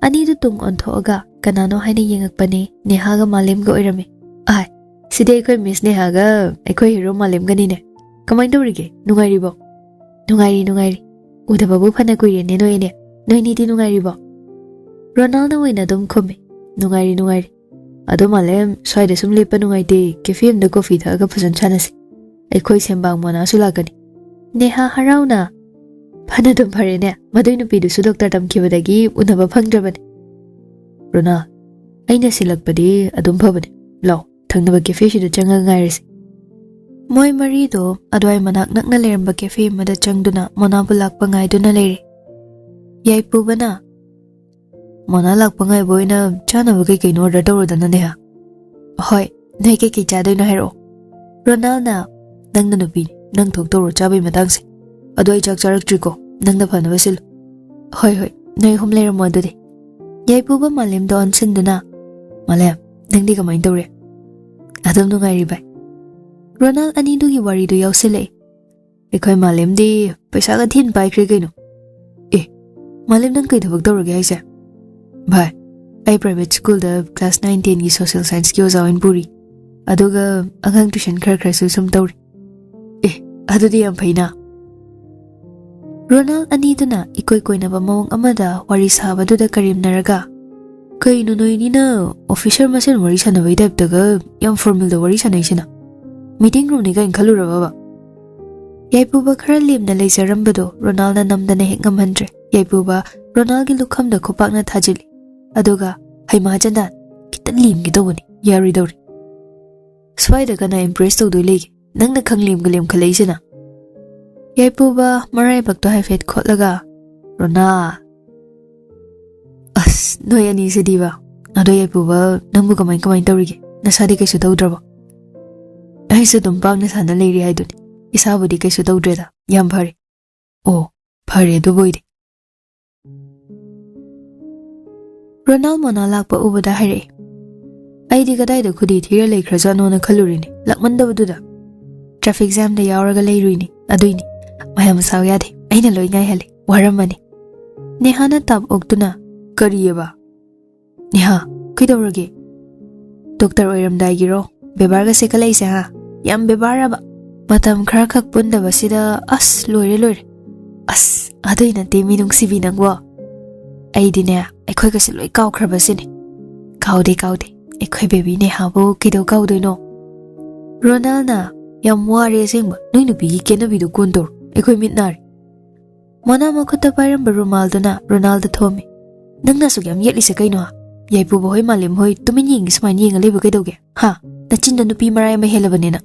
ꯑꯅꯤꯗꯨ ꯇꯨꯡ ꯑꯣꯟꯊꯣꯛꯑꯒ ꯀꯅꯥꯅꯣ ꯍꯥꯏꯅ ꯌꯦꯡꯉꯛꯄꯅꯤ, ꯅꯦꯍꯥꯒ ꯃꯥꯂꯦꯝꯒ ꯑꯣꯏꯔꯝꯃꯤ꯫ "ꯑꯥꯏ, ꯁꯤꯗꯤ ꯑꯩꯈꯣꯏ ꯃꯤꯁ ꯅꯦꯍꯥꯒ ꯑꯩꯈꯣꯏ ꯍꯦꯔꯣ ꯃꯥꯂꯦꯝꯒꯅꯤꯅꯦ꯫ ꯀꯃꯥꯏꯅ ꯇꯧꯔꯤꯒꯦ? ꯅꯨꯡꯉꯥꯏꯔꯤꯕꯣ?" "ꯅꯨꯡꯉꯥꯏꯔꯤ, ꯅꯨꯡꯉꯥꯏꯔꯤ꯫ ꯎꯗꯕꯕꯨ ꯐꯅ ꯀꯨꯏꯔꯦꯅꯦ ꯅꯣꯏ ꯑꯅꯤ꯫ ꯅꯣꯏꯅꯤꯗꯤ ꯅꯨꯡꯉꯥꯏꯔꯤꯕꯣ?" ꯔꯣꯅꯥꯜꯅ ꯑꯣꯏꯅ ꯑꯗꯨꯝ ꯈꯨꯝꯃꯤ, "ꯅꯨꯡꯉꯥꯏꯔꯤ, ꯅꯨꯡꯉꯥꯏꯔꯤ꯫ ꯑꯗꯣ ꯃꯥꯂꯦꯝ, ꯁ꯭ꯋꯥꯏꯗ ꯁꯨꯝ ꯂꯦꯞꯄ ꯅꯨꯡꯉꯥꯏꯇꯦ, ꯀꯦꯐꯦ ꯑꯃꯗ ꯀꯣꯐꯤ ꯊꯛꯑꯒ ꯐꯖꯅ ꯁꯥꯟꯅꯁꯤ꯫ ꯑꯩꯈꯣꯏ ꯁꯦꯝꯕꯥꯡ ꯃꯣꯅꯥꯁꯨ ꯂꯥꯛꯀꯅꯤ꯫" ꯅꯦꯍꯥ ꯍꯔꯥꯎꯅ, "ꯐꯅꯗꯨꯝ ꯐꯔꯦꯅꯦ, ꯃꯗꯨꯏ ꯅꯨꯄꯤꯗꯨꯁꯨ ꯗꯣꯛꯇꯔ ꯇꯝꯈꯤꯕꯗꯒꯤ ꯎꯅꯕ ꯐꯪꯗ꯭ꯔꯕꯅꯤ꯫" "ꯔꯣꯅꯥ, ꯑꯩꯅ ꯁꯤꯜꯂꯛꯄꯗꯤ ꯑꯗꯨꯝ ꯐꯕꯅꯦ꯫ ꯂꯥꯎ, ꯊꯪꯅꯕ ꯀꯦꯐꯦꯁꯤꯗ ꯆꯪꯉꯒ ꯉꯥꯏꯔꯁꯤ꯫" ꯃꯣꯏ ꯃꯔꯤꯗꯣ ꯑꯗꯨꯋꯥꯏ ꯃꯅꯥꯛ ꯅꯛꯅ ꯂꯩꯔꯝꯕ ꯀꯦꯐꯦ ꯑꯃꯗ ꯆꯪꯗꯨꯅ ꯃꯣꯅꯥꯕꯨ ꯂꯥꯛꯄ ꯉꯥꯏꯗꯨꯅ ꯂꯩꯔꯤ꯫ ꯌꯥꯏꯄꯨꯕꯅ, "ꯃꯣꯅꯥ ꯂꯥꯛꯄ ꯉꯥꯏꯕ ꯑꯣꯏꯅ ꯆꯥꯅꯕ ꯀꯩ ꯀꯩꯅꯣ ꯑꯣꯔꯗꯔ ꯇꯧꯔꯣꯗꯅ, ꯅꯦꯍꯥ꯫" "ꯍꯣꯏ, ꯅꯣꯏ ꯀꯩ ꯀꯩ ꯆꯥꯗꯣꯏꯅꯣ ꯍꯥꯏꯔꯛꯑꯣ꯫" ꯔꯣꯅꯥꯜꯅ, "ꯅꯪꯅ ꯅꯨꯄꯤꯅꯤ, ꯅꯪ ꯊꯣꯛ ꯇꯧꯔꯣ ꯆꯥꯕꯩ ꯃꯇꯥꯡꯁꯦ꯫ ꯑꯗꯣ ꯑꯩ ꯆꯥꯛ ꯆꯥꯔꯛꯇ꯭ꯔꯤꯀꯣ, ꯅꯪꯅ ꯐꯅꯕ ꯁꯤꯜꯂꯨ꯫" "ꯍꯣꯏ ꯍꯣꯏ, ꯅꯣꯏ ꯑꯍꯨꯝ ꯂꯩꯔꯝꯃꯣ ꯑꯗꯨꯗꯤ꯫" ꯌꯥꯏꯄꯨꯕ ꯃꯥꯂꯦꯝꯗ ꯑꯣꯟꯁꯤꯟꯗꯨꯅ, "ꯃꯥꯂꯦꯝ, ꯅꯪꯗꯤ ꯀꯃꯥꯏꯅ ꯇꯧꯔꯤ?" "ꯑꯗꯨꯝ ꯅꯨꯡꯉꯥꯏꯔꯤ ꯚꯥꯏ꯫" ꯔꯣꯅꯥꯜ ꯑꯅꯤꯗꯨꯒꯤ ꯋꯥꯔꯤꯗꯨ ꯌꯥꯎꯁꯤꯜꯂꯛꯏ꯫ "ꯑꯩꯈꯣꯏ ꯃꯥꯂꯦꯝꯗꯤ ꯄꯩꯁꯥꯒ ꯊꯤꯅ ꯄꯥꯏꯈ꯭ꯔꯦ ꯀꯩꯅꯣ꯫ ꯑꯦ, ꯃꯥꯂꯦꯝ, ꯅꯪ ꯀꯩ ꯊꯕꯛ ꯇꯧꯔꯒꯦ ꯍꯥꯏꯁꯦ?" "ꯚꯥꯏ, ꯑꯩ ꯄ꯭ꯔꯥꯏꯚꯦꯠ ꯁ꯭ꯀꯨꯜꯗ ꯀ꯭ꯂꯥꯁ ꯅꯥꯏꯟ ꯇꯦꯟꯒꯤ ꯁꯣꯁꯤꯌꯦꯜ ꯁꯥꯏꯟꯁꯀꯤ ꯑꯣꯖꯥ ꯑꯣꯏꯅ ꯄꯨꯔꯤ꯫ ꯑꯗꯨꯒ ꯑꯉꯥꯡ ꯇ꯭ꯌꯨꯁꯟ ꯈꯔ ꯈꯔꯁꯨ ꯁꯨꯝ ꯇꯧꯔꯤ꯫" "ꯑꯦ, ꯑꯗꯨꯗꯤ ꯌꯥꯝ ꯐꯩꯅ꯫" ꯔꯣꯅꯥꯜ ꯑꯅꯤꯗꯨꯅ ꯏꯀꯣꯏ ꯀꯣꯏꯅꯕ ꯃꯑꯣꯡ ꯑꯃꯗ ꯋꯥꯔꯤ ꯁꯥꯕꯗꯨꯗ ꯀꯔꯦꯝꯅꯔꯒ, "ꯀꯩꯅꯣ ꯅꯣꯏꯅꯤꯅ ꯑꯣꯐꯤꯁꯔ ꯃꯁꯦꯟ ꯋꯥꯔꯤ ꯁꯥꯟꯅꯕꯩ ꯇꯥꯏꯞꯇꯒ ꯌꯥꯝ ꯐꯣꯔꯃꯦꯜꯗ ꯋꯥꯔꯤ ꯁꯥꯟꯅꯩꯁꯤꯅ? ꯃꯤꯇꯤꯡ ꯔꯨꯝꯅꯤ ꯀꯥꯏꯅ ꯈꯜꯂꯨꯔꯕꯕ?" ꯌꯥꯏꯄꯨꯕ ꯈꯔ ꯂꯦꯝꯅ ꯂꯩꯖꯔꯝꯕꯗꯣ ꯔꯣꯅꯥꯜꯅ ꯅꯝꯗꯅ ꯍꯦꯛ ꯉꯝꯍꯟꯗ꯭ꯔꯦ꯫ ꯌꯥꯏꯄꯨꯕ ꯔꯣꯅꯥꯜꯒꯤ ꯂꯨꯈꯝꯗ ꯈꯨꯄꯥꯛꯅ ꯊꯥꯖꯤꯜꯂꯤ꯫ ꯑꯗꯨꯒ, "ꯍꯩꯃꯥ ꯆꯟꯗꯥꯟ, ꯈꯤꯇꯪ ꯂꯦꯝꯒꯦ ꯇꯧꯕꯅꯤ, ꯌꯥꯔꯣꯏꯗꯧꯔꯤ꯫ ꯁ꯭ꯋꯥꯏꯗ ꯀꯅꯥ ꯏꯝꯄ꯭ꯔꯦꯁ ꯇꯧꯗꯣꯏ ꯂꯩꯒꯦ? ꯅꯪꯅ ꯈꯪ ꯂꯦꯝꯒ ꯂꯦꯝꯈꯠꯂꯛꯏꯁꯤꯅ?" ꯌꯥꯏꯄꯨꯕ ꯃꯔꯥꯏꯕꯛꯇꯣ ꯍꯥꯏꯐꯦꯠ ꯈꯣꯠꯂꯒ, "ꯔꯣꯅꯥ, ꯑꯁ, ꯅꯣꯏ ꯑꯅꯤꯁꯤꯗꯤꯕ꯫ ꯑꯗꯣ ꯌꯥꯏꯄꯨꯕ, ꯅꯪꯕꯨ ꯀꯃꯥꯏ ꯀꯃꯥꯏ ꯇꯧꯔꯤꯒꯦ? ꯅꯁꯥꯗꯤ ꯀꯩꯁꯨ ꯇꯧꯗ꯭ꯔꯕꯣ?" "ꯑꯩꯁꯨ ꯑꯗꯨꯝ ꯄꯥꯡꯅ ꯁꯥꯟꯅ ꯂꯩꯔꯤ ꯍꯥꯏꯗꯨꯅꯤ꯫ ꯏꯁꯥꯕꯨꯗꯤ ꯀꯩꯁꯨ ꯇꯧꯗ꯭ꯔꯦꯗ, ꯌꯥꯝ ꯐꯔꯦ꯫" "ꯑꯣ, ꯐꯔꯦ ꯑꯗꯨꯕꯨ ꯑꯣꯏꯗꯤ꯫" ꯔꯣꯅꯥꯜ ꯃꯣꯅꯥ ꯂꯥꯛꯄ ꯎꯕꯗ ꯍꯥꯏꯔꯛꯏ, "ꯑꯩꯗꯤ ꯀꯗꯥꯏꯗ ꯈꯨꯗꯤ ꯊꯤꯔ ꯂꯩꯈ꯭ꯔꯖꯥꯠꯅꯣꯅ ꯈꯜꯂꯨꯔꯤꯅꯤ, ꯂꯥꯛꯃꯟꯗꯕꯗꯨꯗ꯫ ꯇ꯭ꯔꯥꯐꯤꯛ ꯖꯥꯝꯗ ꯌꯥꯎꯔꯒ ꯂꯩꯔꯨꯏꯅꯤ, ꯑꯗꯨꯏꯅꯤ꯫ ꯃꯌꯥꯝ ꯁꯥꯎ ꯌꯥꯗꯦ, ꯑꯩꯅ ꯂꯣꯏ ꯉꯥꯏꯍꯜꯂꯤ, ꯋꯥꯔꯝꯃꯅꯤ꯫" ꯅꯦꯍꯥꯅ ꯇꯥꯞ ꯑꯣꯛꯇꯨꯅ, "ꯀꯔꯤꯑꯕ? ꯅꯦꯍꯥ, ꯀꯩꯗꯧꯔꯒꯦ? ꯗꯣꯛꯇꯔ ꯑꯣꯏꯔꯝꯗꯥꯏꯒꯤꯔꯣ ꯕꯦꯕꯥꯔꯒ ꯁꯦꯠꯀꯠꯂꯛꯏꯁꯦ, ꯍꯥ? ꯌꯥꯝ ꯕꯦꯕꯥꯔꯕ? ꯃꯇꯝ ꯈꯔ ꯈꯛ ꯄꯨꯟꯗꯕꯁꯤꯗ, ꯑꯁ, ꯂꯣꯏꯔꯦ, ꯂꯣꯏꯔꯦ꯫ ꯑꯁ, ꯑꯗꯨꯏ ꯅꯠꯇꯦ, ꯃꯤ ꯅꯨꯡꯁꯤꯕꯤ ꯅꯪꯕꯣ꯫ ꯑꯩꯗꯤꯅꯦ, ꯑꯩꯈꯣꯏꯒꯁꯦ ꯂꯣꯏ ꯀꯥꯎꯈ꯭ꯔꯕ ꯁꯤꯅꯦ꯫" "ꯀꯥꯎꯗꯦ, ꯀꯥꯎꯗꯦ꯫ ꯑꯩꯈꯣꯏ ꯕꯦꯕꯤ ꯅꯦꯍꯥꯕꯨ ꯀꯩꯗꯧ ꯀꯥꯎꯗꯣꯏꯅꯣ?" ꯔꯣꯅꯥꯜꯅ, "ꯌꯥꯝ ꯋꯥꯔꯦ ꯑꯁꯦꯡꯕ꯫ ꯅꯣꯏ ꯅꯨꯄꯤꯒꯤ ꯀꯦꯅꯕꯤꯗꯣ ꯀꯣꯟ ꯇꯧꯔꯣ꯫ ꯑꯩꯈꯣꯏ ꯃꯤꯠ ꯅꯥꯔꯦ꯫" ꯃꯣꯅꯥ ꯃꯈꯨꯠꯇ ꯄꯥꯏꯔꯝꯕ ꯔꯨꯃꯥꯜꯗꯨꯅ ꯔꯣꯅꯥꯜꯗ ꯊꯣꯝꯃꯤ꯫ "ꯅꯪꯅ ꯑꯁꯨꯛ ꯌꯥꯝ ꯌꯦꯠꯂꯤꯁꯦ ꯀꯩꯅꯣ, ꯍꯥ? ꯌꯥꯏꯄꯨꯕ ꯍꯣꯏ, ꯃꯥꯂꯦꯝ ꯍꯣꯏ ꯇꯨꯃꯤꯟ ꯌꯦꯡꯉꯤ ꯁꯨꯃꯥꯏꯅ ꯌꯦꯡꯉ ꯂꯩꯕ ꯀꯩꯗꯧꯒꯦ, ꯍꯥ? ꯅꯆꯤꯟꯗ ꯅꯨꯄꯤ ꯃꯔꯥꯏ ꯑꯃ ꯍꯦꯜꯂꯕꯅꯤꯅ꯫"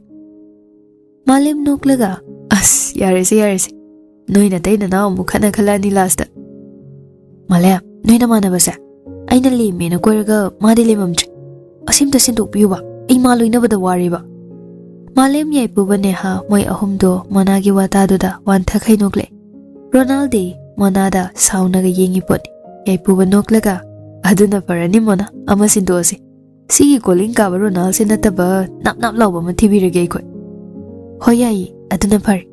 ꯃꯥꯂꯦꯝ ꯅꯣꯛꯂꯒ, "ꯑꯁ, ꯌꯥꯔꯦꯁꯦ, ꯌꯥꯔꯦꯁꯦ꯫ ꯅꯣꯏ ꯅꯇꯩ ꯅꯅꯥꯎ ꯑꯃꯨꯛ ꯈꯠꯅ ꯈꯜꯂꯛꯑꯅꯤ ꯂꯥꯁꯇ꯫" "ꯃꯥꯂꯦꯝ, ꯅꯣꯏ ꯅꯃꯥꯟꯅꯕꯁꯦ ꯑꯩꯅ ꯂꯦꯝꯃꯦꯅ ꯀꯣꯏꯔꯒ ꯃꯥꯗꯤ ꯂꯦꯝꯃꯝꯗ꯭ꯔꯦ꯫ ꯑꯁꯤꯝꯇ ꯁꯤꯟꯗꯣꯛꯄꯤꯌꯨꯕ, ꯑꯩ ꯃꯥ ꯂꯣꯏꯅꯕꯗ ꯋꯥꯔꯦꯕ꯫" ꯃꯥꯂꯦꯝ, ꯌꯥꯏꯄꯨꯕ, ꯅꯦꯍꯥ ꯃꯣꯏ ꯑꯍꯨꯝꯗꯣ ꯃꯣꯅꯥꯒꯤ ꯋꯥꯇꯥꯗꯨꯗ ꯋꯥꯟꯊ ꯈꯩꯅꯣꯛꯂꯦ꯫ ꯔꯣꯅꯥꯜꯗꯤ ꯃꯣꯅꯥꯗ ꯁꯥꯎꯅꯒ ꯌꯦꯡꯉꯤ ꯄꯣꯠꯅꯤ꯫ ꯌꯥꯏꯄꯨꯕ ꯅꯣꯛꯂꯒ, "ꯑꯗꯨꯅ ꯐꯔꯅꯤ ꯃꯣꯅꯥ, ꯑꯃ ꯁꯤꯟꯗꯣꯛꯑꯁꯤ꯫ ꯁꯤꯒꯤ ꯀꯣꯂꯤꯡ ꯀꯥꯕ ꯔꯣꯅꯥꯜꯁꯦ ꯅꯠꯇꯕ ꯅꯥꯞ ꯅꯥꯞ ꯂꯥꯎꯕ ꯑꯃ ꯊꯤꯕꯤꯔꯒꯦ ꯑꯩꯈꯣꯏ꯫" "ꯍꯣꯏ, ꯌꯥꯏꯌꯦ, ꯑꯗꯨꯅ ꯐꯔꯦ꯫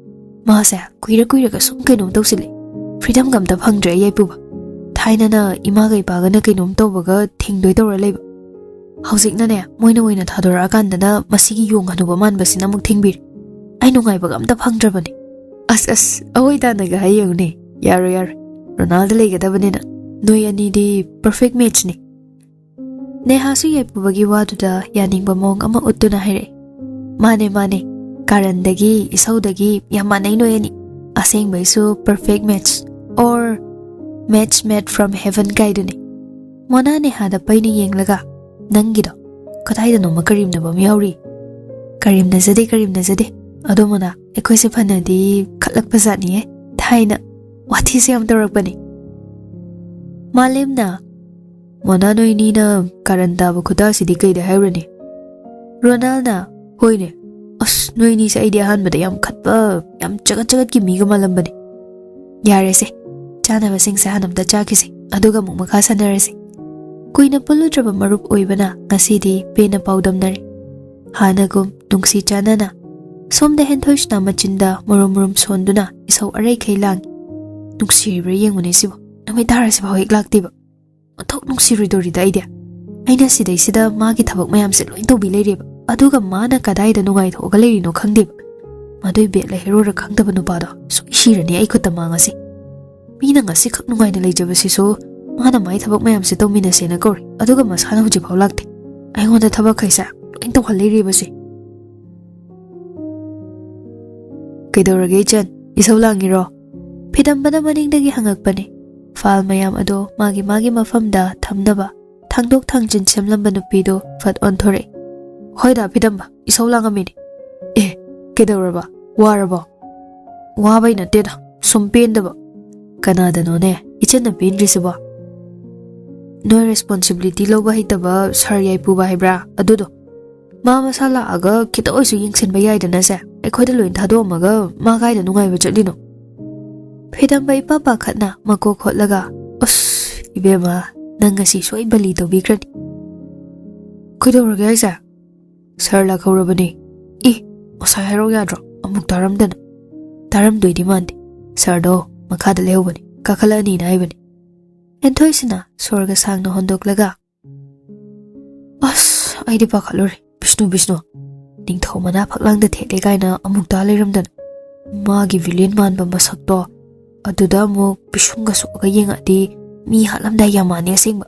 ꯃꯥꯁꯦ ꯀꯨꯏꯔ ꯀꯨꯏꯔꯒ ꯁꯨꯝ ꯀꯩꯅꯣꯝ ꯇꯧꯁꯤꯜꯂꯦ꯫ ꯐ꯭ꯔꯤꯗꯝꯒ ꯑꯝꯇ ꯐꯪꯗ꯭ꯔꯦ ꯌꯥꯏꯄꯨꯕ꯫ ꯊꯥꯏꯅꯅ ꯏꯃꯥꯒ ꯏꯄꯥꯒꯅ ꯀꯩꯅꯣꯝ ꯇꯧꯕꯒ ꯊꯤꯡꯗꯣꯏ ꯇꯧꯔ ꯂꯩꯕ꯫ ꯍꯧꯖꯤꯛꯅꯅꯦ, ꯃꯣꯏꯅ ꯑꯣꯏꯅ ꯊꯥꯗꯣꯔꯛꯑꯀꯥꯟꯗꯅ ꯃꯁꯤꯒꯤ ꯌꯣꯡ ꯍꯅꯨꯕ ꯃꯥꯟꯕꯁꯤꯅ ꯑꯃꯨꯛ ꯊꯤꯡꯕꯤꯔꯦ꯫ ꯑꯩ ꯅꯨꯡꯉꯥꯏꯕꯒ ꯑꯝꯇ ꯐꯪꯗ꯭ꯔꯕꯅꯦ꯫ ꯑꯁ ꯑꯁ, ꯑꯩꯈꯣꯏ ꯇꯥꯟꯅꯒ ꯍꯥꯏ ꯌꯦꯡꯉꯨꯅꯦ꯫ ꯌꯥꯔꯣꯏ ꯌꯥꯔꯣꯏ, ꯔꯣꯅꯥꯜꯗꯣ ꯂꯩꯒꯗꯕꯅꯤꯅ꯫ ꯅꯣꯏ ꯑꯅꯤꯗꯤ perfect matchꯅꯤ꯫ ꯅꯦꯍꯥꯁꯨ ꯌꯥꯏꯄꯨꯕꯒꯤ ꯋꯥꯗꯨꯗ ꯌꯥꯅꯤꯡꯕ ꯃꯑꯣꯡ ꯑꯃ ꯎꯠꯇꯨꯅ ꯍꯥꯏꯔꯛꯑꯦ꯫ ꯃꯥꯅꯦ ꯃꯥꯅꯦ, ꯀꯥꯔꯟꯗꯒꯤ ꯏꯁꯧꯗꯒꯤ ꯌꯥꯝ ꯃꯥꯟꯅꯩ ꯅꯣꯏ ꯑꯅꯤ꯫ ꯑꯁꯦꯡꯕꯩꯁꯨ perfect match or match made from heaven ꯀꯥꯏꯗꯨꯅꯤ꯫ ꯃꯣꯅꯥ ꯅꯦꯍꯥꯗ ꯄꯩꯅ ꯌꯦꯡꯂꯒ, "ꯅꯪꯒꯤꯗꯣ ꯀꯗꯥꯏꯗꯅꯣꯃ ꯀꯔꯦꯝꯅꯕ ꯑꯃ ꯌꯥꯎꯔꯤ"꯫ "ꯀꯔꯦꯝꯅꯖꯗꯦ, ꯀꯔꯦꯝꯅꯖꯗꯦ꯫ ꯑꯗꯣ ꯃꯣꯅꯥ, ꯑꯩꯈꯣꯏꯁꯦ ꯐꯅꯗꯤ ꯈꯠꯂꯛꯄ ꯖꯥꯠꯅꯤꯍꯦ꯫ ꯊꯥꯏꯅ ꯋꯥꯊꯤꯁꯦ ꯌꯥꯝ ꯇꯧꯔꯛꯄꯅꯤ"꯫ ꯃꯥꯂꯦꯝꯅ, "ꯃꯣꯅꯥ, ꯅꯣꯏꯅꯤꯅ ꯀꯥꯔꯟ ꯇꯥꯕ ꯈꯨꯇꯥꯁꯤꯗꯤ ꯀꯩꯗ ꯍꯥꯏꯔꯨꯔꯅꯤ?" ꯔꯣꯅꯥꯜꯅ, "ꯍꯣꯏꯅꯦ꯫ ꯑꯁ, ꯅꯣꯏꯅꯤꯁꯦ ꯑꯩꯗꯤ ꯑꯍꯥꯟꯕꯗ ꯌꯥꯝ ꯈꯠꯄ, ꯌꯥꯝ ꯆꯒꯠ ꯆꯒꯠꯀꯤ ꯃꯤꯒ ꯃꯥꯜꯂꯝꯕꯅꯦ꯫ ꯌꯥꯔꯦꯁꯦ, ꯆꯥꯅꯕꯁꯤꯡꯁꯦ ꯍꯥꯟꯅ ꯑꯝꯇ ꯆꯥꯈꯤꯁꯦ, ꯑꯗꯨꯒ ꯑꯃꯨꯛ ꯃꯈꯥ ꯁꯥꯟꯅꯔꯁꯤ"꯫ ꯀꯨꯏꯅ ꯄꯨꯜꯂꯨꯗ꯭ꯔꯕ ꯃꯔꯨꯞ ꯑꯣꯏꯕꯅ ꯉꯁꯤꯗꯤ ꯄꯦꯟꯅ ꯄꯥꯎꯗꯝꯅꯔꯦ꯫ ꯍꯥꯟꯅꯒꯨꯝ ꯅꯨꯡꯁꯤ ꯆꯥꯟꯅꯅ꯫ ꯁꯣꯝꯗ ꯍꯦꯟꯊꯣꯏꯁꯤꯅ ꯃꯆꯤꯟꯗ ꯃꯨꯔꯨꯝ ꯃꯨꯔꯨꯝ ꯁꯣꯟꯗꯨꯅ ꯏꯁꯧ ꯑꯔꯩꯈꯩ ꯂꯥꯡꯉꯤ꯫ ꯅꯨꯡꯁꯤꯔꯤꯕ꯭ꯔꯥ ꯌꯦꯡꯉꯨꯅꯦ ꯁꯤꯕꯣ꯫ ꯅꯨꯃꯤꯠ ꯇꯥꯔꯁꯤꯐꯥꯎ ꯍꯦꯛ ꯂꯥꯛꯇꯦꯕ꯫ ꯑꯣꯟꯊꯣꯛ ꯅꯨꯡꯁꯤꯔꯣꯏꯗꯧꯔꯤꯗ ꯑꯩꯗꯤ꯫ ꯑꯩꯅ ꯁꯤꯗꯩꯁꯤꯗ ꯃꯥꯒꯤ ꯊꯕꯛ ꯃꯌꯥꯝꯁꯦ ꯂꯣꯏ ꯇꯧꯕꯤ ꯂꯩꯔꯦꯕ꯫ ꯑꯗꯨꯒ ꯃꯥꯅ ꯀꯗꯥꯏꯗ ꯅꯨꯡꯉꯥꯏꯊꯣꯛꯑꯒ ꯂꯩꯔꯤꯅꯣ ꯈꯪꯗꯦꯕ꯫ ꯃꯗꯨꯏ ꯕꯦꯠꯂ ꯍꯦꯔꯣꯔ ꯈꯪꯗꯕ ꯅꯨꯄꯥꯗꯣ ꯁꯣꯏ ꯁꯤꯔꯅꯤ ꯑꯩ ꯈꯨꯠꯇ ꯃꯥ ꯉꯁꯤ꯫ ꯃꯤꯅ ꯉꯁꯤꯈꯛ ꯅꯨꯡꯉꯥꯏꯅ ꯂꯩꯖꯕꯁꯤꯁꯨ ꯃꯥꯅ ꯃꯥꯏ ꯊꯕꯛ ꯃꯌꯥꯝꯁꯦ ꯇꯧꯃꯤꯟꯅꯁꯦꯅ ꯀꯧꯔꯦ, ꯑꯗꯨꯒ ꯃꯁꯥꯅ ꯍꯧꯖꯤꯛꯐꯥꯎ ꯂꯥꯛꯇꯦ꯫ ꯑꯩꯉꯣꯟꯗ ꯊꯕꯛꯈꯩꯁꯦ ꯂꯣꯏ ꯇꯧꯍꯜ ꯂꯩꯔꯦꯕꯁꯦ꯫ "ꯀꯩꯗꯧꯔꯒꯦ ꯏꯆꯟ? ꯏꯁꯧ ꯂꯥꯡꯉꯤꯔꯣ?" ꯐꯤꯗꯝꯕꯅ ꯃꯅꯤꯡꯗꯒꯤ ꯍꯪꯉꯛꯄꯅꯦ꯫ ꯐꯥꯏꯜ ꯃꯌꯥꯝ ꯑꯗꯣ ꯃꯥꯒꯤ ꯃꯥꯒꯤ ꯃꯐꯝꯗ ꯊꯝꯅꯕ ꯊꯥꯡꯗꯣꯛ ꯊꯥꯡꯖꯤꯟ ꯁꯦꯝꯂꯝꯕ ꯅꯨꯄꯤꯗꯣ ꯐꯠ ꯑꯣꯟꯊꯣꯔꯛꯏ꯫ "ꯍꯣꯏꯗ ꯐꯤꯗꯝꯕ, ꯏꯁꯧ ꯂꯥꯡꯉꯝꯃꯤꯅꯦ꯫ ꯑꯦ, ꯀꯩꯗꯧꯔꯕ? ꯋꯥꯔꯕꯣ?" "ꯋꯥꯕꯩ ꯅꯠꯇꯦꯗ, ꯁꯨꯝ ꯄꯦꯟꯗꯕ"꯫ "ꯀꯅꯥꯗꯅꯣꯅꯦ ꯏꯆꯟꯅ ꯄꯦꯟꯗ꯭ꯔꯤꯁꯤꯕꯣ?" "ꯅꯣꯏ ꯔꯦꯁꯄꯣꯟꯁꯤꯕꯤꯂꯤꯇꯤ ꯂꯧꯕ ꯍꯩꯇꯕ ꯁꯥꯔ ꯌꯥꯏꯄꯨꯕ ꯍꯥꯏꯕ꯭ꯔꯥ, ꯑꯗꯨꯗꯣ꯫ ꯃꯥ ꯃꯁꯥ ꯂꯥꯛꯑꯒ ꯈꯤꯇ ꯑꯣꯏꯁꯨ ꯌꯦꯡꯁꯤꯟꯕ ꯌꯥꯏꯗꯅ ꯁꯦ꯫ ꯑꯩꯈꯣꯏꯗ ꯂꯣꯏ ꯊꯥꯗꯣꯛꯑꯝꯃꯒ ꯃꯥ ꯀꯥꯏꯗ ꯅꯨꯡꯉꯥꯏꯕ ꯆꯠꯂꯤꯅꯣ?" ꯐꯤꯗꯝꯕ ꯏꯄꯥ ꯄꯥꯈꯠꯅ ꯃꯀꯣꯛ ꯈꯣꯠꯂꯒ, "ꯑꯁ, ꯏꯕꯦꯝꯃ, ꯅꯪ ꯉꯁꯤ ꯁꯣꯏ ꯕꯂꯤ ꯇꯧꯕꯤꯈ꯭ꯔꯅꯤ"꯫ "ꯀꯩꯗꯧꯔꯒꯦ ꯍꯥꯏꯁꯦ? ꯁꯥꯔ ꯂꯥꯛꯍꯧꯔꯕꯅꯦ"꯫ "ꯏ, ꯉꯁꯥꯏ ꯍꯥꯏꯔꯧ ꯌꯥꯗ꯭ꯔꯣ? ꯑꯃꯨꯛ ꯇꯥꯔꯝꯗꯅ"꯫ "ꯇꯥꯔꯝꯗꯣꯏꯗꯤ ꯃꯥꯟꯗꯦ꯫ ꯁꯥꯔꯗꯣ ꯃꯈꯥꯗ ꯂꯩꯍꯧꯕꯅꯤ, ꯀꯥꯈꯠꯂꯛꯑꯅꯤꯅ ꯍꯥꯏꯕꯅꯤ"꯫ ꯍꯦꯟꯊꯣꯏꯁꯤꯅ ꯁꯣꯔꯒ ꯁꯥꯡꯅ ꯍꯣꯟꯗꯣꯛꯂꯒ, "ꯑꯁ, ꯑꯩꯗꯤ ꯄꯥꯈꯠꯂꯨꯔꯦ꯫ ꯕꯤꯁꯅꯨ, ꯕꯤꯁꯅꯨ, ꯅꯤꯡꯊꯧ ꯃꯅꯥ ꯐꯛꯂꯥꯡꯗ ꯊꯦꯠꯂꯦ ꯀꯥꯏꯅ ꯑꯃꯨꯛ ꯇꯥ ꯂꯩꯔꯝꯗꯅ"꯫ ꯃꯥꯒꯤ ꯚꯤꯂꯦꯟ ꯃꯥꯟꯕ ꯃꯁꯛꯇꯣ, ꯑꯗꯨꯗ ꯑꯃꯨꯛ ꯄꯤꯁꯨꯝꯒ ꯁꯣꯛꯑꯒ ꯌꯦꯡꯉꯛꯑꯗꯤ ꯃꯤ ꯍꯥꯠꯂꯝꯗꯥꯏ ꯌꯥꯝ ꯃꯥꯟꯅꯤ ꯑꯁꯦꯡꯕ꯫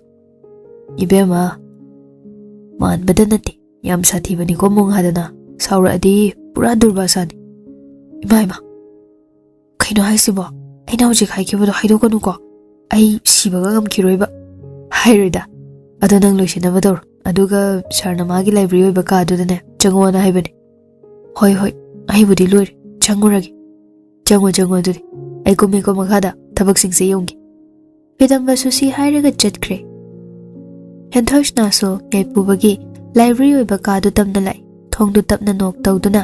ꯏꯕꯦꯝꯃ, ꯃꯥꯟꯕꯗ ꯅꯠꯇꯦ, ꯌꯥꯝ ꯁꯥꯊꯤꯕꯅꯤꯀꯣ ꯃꯣꯡ ꯍꯥꯗꯅ꯫ ꯁꯥꯎꯔꯛꯑꯗꯤ ꯄꯨꯔꯥ ꯗꯨꯔꯕꯥꯁꯥꯅꯤ꯫ ꯏꯃꯥ, ꯏꯃꯥ, ꯀꯩꯅꯣ ꯍꯥꯏꯁꯤꯕꯣ? ꯑꯩꯅ ꯍꯧꯖꯤꯛ ꯍꯥꯏꯈꯤꯕꯗꯣ ꯍꯥꯏꯗꯣꯛꯀꯅꯨꯀꯣ꯫ ꯑꯩ ꯁꯤꯕꯒ ꯉꯝꯈꯤꯔꯣꯏꯕ꯫ ꯍꯥꯏꯔꯣꯏꯗ꯫ ꯑꯗꯣ ꯅꯪ ꯂꯣꯏꯁꯤꯟꯅꯕ ꯇꯧꯔꯣ꯫ ꯑꯗꯨꯒ ꯁꯥꯔꯅ ꯃꯥꯒꯤ ꯂꯥꯏꯕ꯭ꯔꯦꯔꯤ ꯑꯣꯏꯕ ꯀꯥꯗꯨꯗꯅꯦ ꯆꯪꯉꯣꯅ ꯍꯥꯏꯕꯅꯦ꯫ ꯍꯣꯏ, ꯍꯣꯏ, ꯑꯩꯕꯨꯗꯤ ꯂꯣꯏꯔꯦ꯫ ꯆꯪꯉꯨꯔꯒꯦ꯫ ꯆꯪꯉꯣ, ꯆꯪꯉꯣ ꯑꯗꯨꯗꯤ꯫ ꯑꯩ ꯀꯨꯝꯃꯦꯀꯣ ꯃꯈꯥꯗ꯫ ꯊꯕꯛꯁꯤꯡꯁꯦ ꯌꯦꯡꯒꯦ꯫ ꯐꯤꯗꯝꯕꯁꯨ ꯁꯤ ꯍꯥꯏꯔꯒ ꯆꯠꯈ꯭ꯔꯦ꯫ ꯍꯦꯟꯊꯣꯏꯁꯅꯥꯁꯨ ꯌꯥꯏꯄꯨꯕꯒꯤ ꯂꯥꯏꯕ꯭ꯔꯦꯔꯤ ꯑꯣꯏꯕ ꯀꯥꯗꯨ ꯇꯝꯅ ꯂꯥꯛꯏ꯫ ꯊꯣꯡꯗꯨ ꯇꯞꯅ ꯅꯣꯛ ꯇꯧꯗꯨꯅ,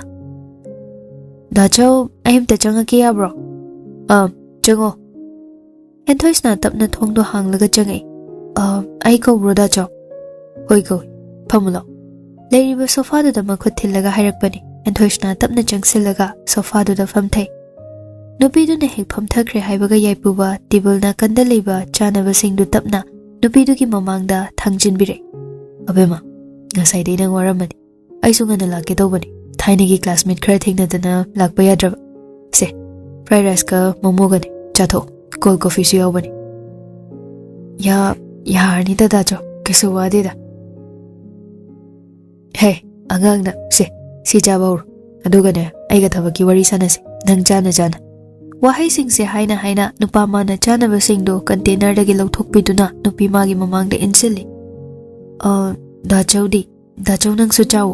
"ꯗꯥꯆꯧ, ꯑꯩ ꯑꯝꯇ ꯆꯪꯉꯛꯀꯦ ꯌꯥꯕ꯭ꯔꯣ?" "ꯑꯥ, ꯆꯪꯉꯣ꯫" ꯍꯦꯟꯊꯣꯏꯁꯅꯥ ꯇꯞꯅ ꯊꯣꯡꯗꯣ ꯍꯥꯡꯂꯒ ꯆꯪꯉꯛꯏ꯫ "ꯑ, ꯑꯩ ꯀꯧꯕ꯭ꯔꯣ, ꯗꯥꯆꯧ?" "ꯍꯣꯏ ꯀꯧꯏ꯫ ꯐꯝꯃꯨ ꯂꯥꯎ꯫" ꯂꯩꯔꯤꯕ ꯁꯣꯐꯥꯗꯨꯗ ꯃꯈꯨꯠ ꯊꯤꯜꯂꯒ ꯍꯥꯏꯔꯛꯄꯅꯤ꯫ ꯍꯦꯟꯊꯣꯏꯁꯅꯥ ꯇꯞꯅ ꯆꯪꯁꯤꯜꯂꯒ ꯁꯣꯐꯥꯗꯨꯗ ꯐꯝꯊꯩ꯫ ꯅꯨꯄꯤꯗꯨꯅ ꯍꯦꯛ ꯐꯝꯊꯈ꯭ꯔꯦ ꯍꯥꯏꯕꯒ ꯌꯥꯏꯄꯨꯕ ꯇꯦꯕꯜ ꯅꯥꯀꯟꯗ ꯂꯩꯕ ꯆꯥꯅꯕꯁꯤꯡꯗꯨ ꯇꯞꯅ ꯅꯨꯄꯤꯗꯨꯒꯤ ꯃꯃꯥꯡꯗ ꯊꯥꯡꯖꯤꯟꯕꯤꯔꯦ꯫ "ꯑꯕꯦꯝꯃ, ꯉꯁꯥꯏꯗꯩ ꯅꯪ ꯋꯥꯔꯝꯃꯅꯤ꯫ ꯑꯩꯁꯨ ꯉꯟꯅ ꯂꯥꯛꯀꯦ ꯇꯧꯕꯅꯤ꯫ ꯊꯥꯏꯅꯒꯤ ꯀ꯭ꯂꯥꯁꯃꯦꯠ ꯈꯔ ꯊꯦꯡꯅꯗꯅ ꯂꯥꯛꯄ ꯌꯥꯗ꯭ꯔꯕ꯫ ꯁꯦ, ꯐ꯭ꯔꯥꯏ ꯔꯥꯏꯁꯀ ꯃꯣꯃꯣꯒꯅꯦ, ꯆꯥꯊꯣꯛꯑꯣ꯫ ꯀꯣꯜ ꯀꯣꯐꯤꯁꯨ ꯌꯥꯎꯕꯅꯤ꯫" "ꯌꯥ-, ꯌꯥꯔꯅꯤꯗ ꯗꯥꯆꯧ, ꯀꯩꯁꯨ ꯋꯥꯗꯦꯗ꯫" "ꯍꯦ, ꯑꯉꯥꯡꯅ, ꯁꯦ, ꯁꯤ ꯆꯥꯕ ꯍꯧꯔꯣ꯫ ꯑꯗꯨꯒꯅꯦ, ꯑꯩꯒ ꯊꯕꯛꯀꯤ ꯋꯥꯔꯤ ꯁꯥꯟꯅꯁꯦ, ꯅꯪ ꯆꯥꯅ ꯆꯥꯅ꯫" ꯋꯥꯍꯩꯁꯤꯡꯁꯦ ꯍꯥꯏꯅ ꯍꯥꯏꯅ ꯅꯨꯄꯥ ꯃꯥꯅ ꯆꯥꯅꯕꯁꯤꯡꯗꯣ ꯀꯟꯇꯦꯅꯔꯗꯒꯤ ꯂꯧꯊꯣꯛꯄꯤꯗꯨꯅ ꯅꯨꯄꯤ ꯃꯥꯒꯤ ꯃꯃꯥꯡꯗ ꯏꯟꯁꯤꯜꯂꯤ꯫ "ꯑ, ꯗꯥꯆꯧꯗꯤ?" "ꯗꯥꯆꯧ, ꯅꯪꯁꯨ ꯆꯥꯎ꯫"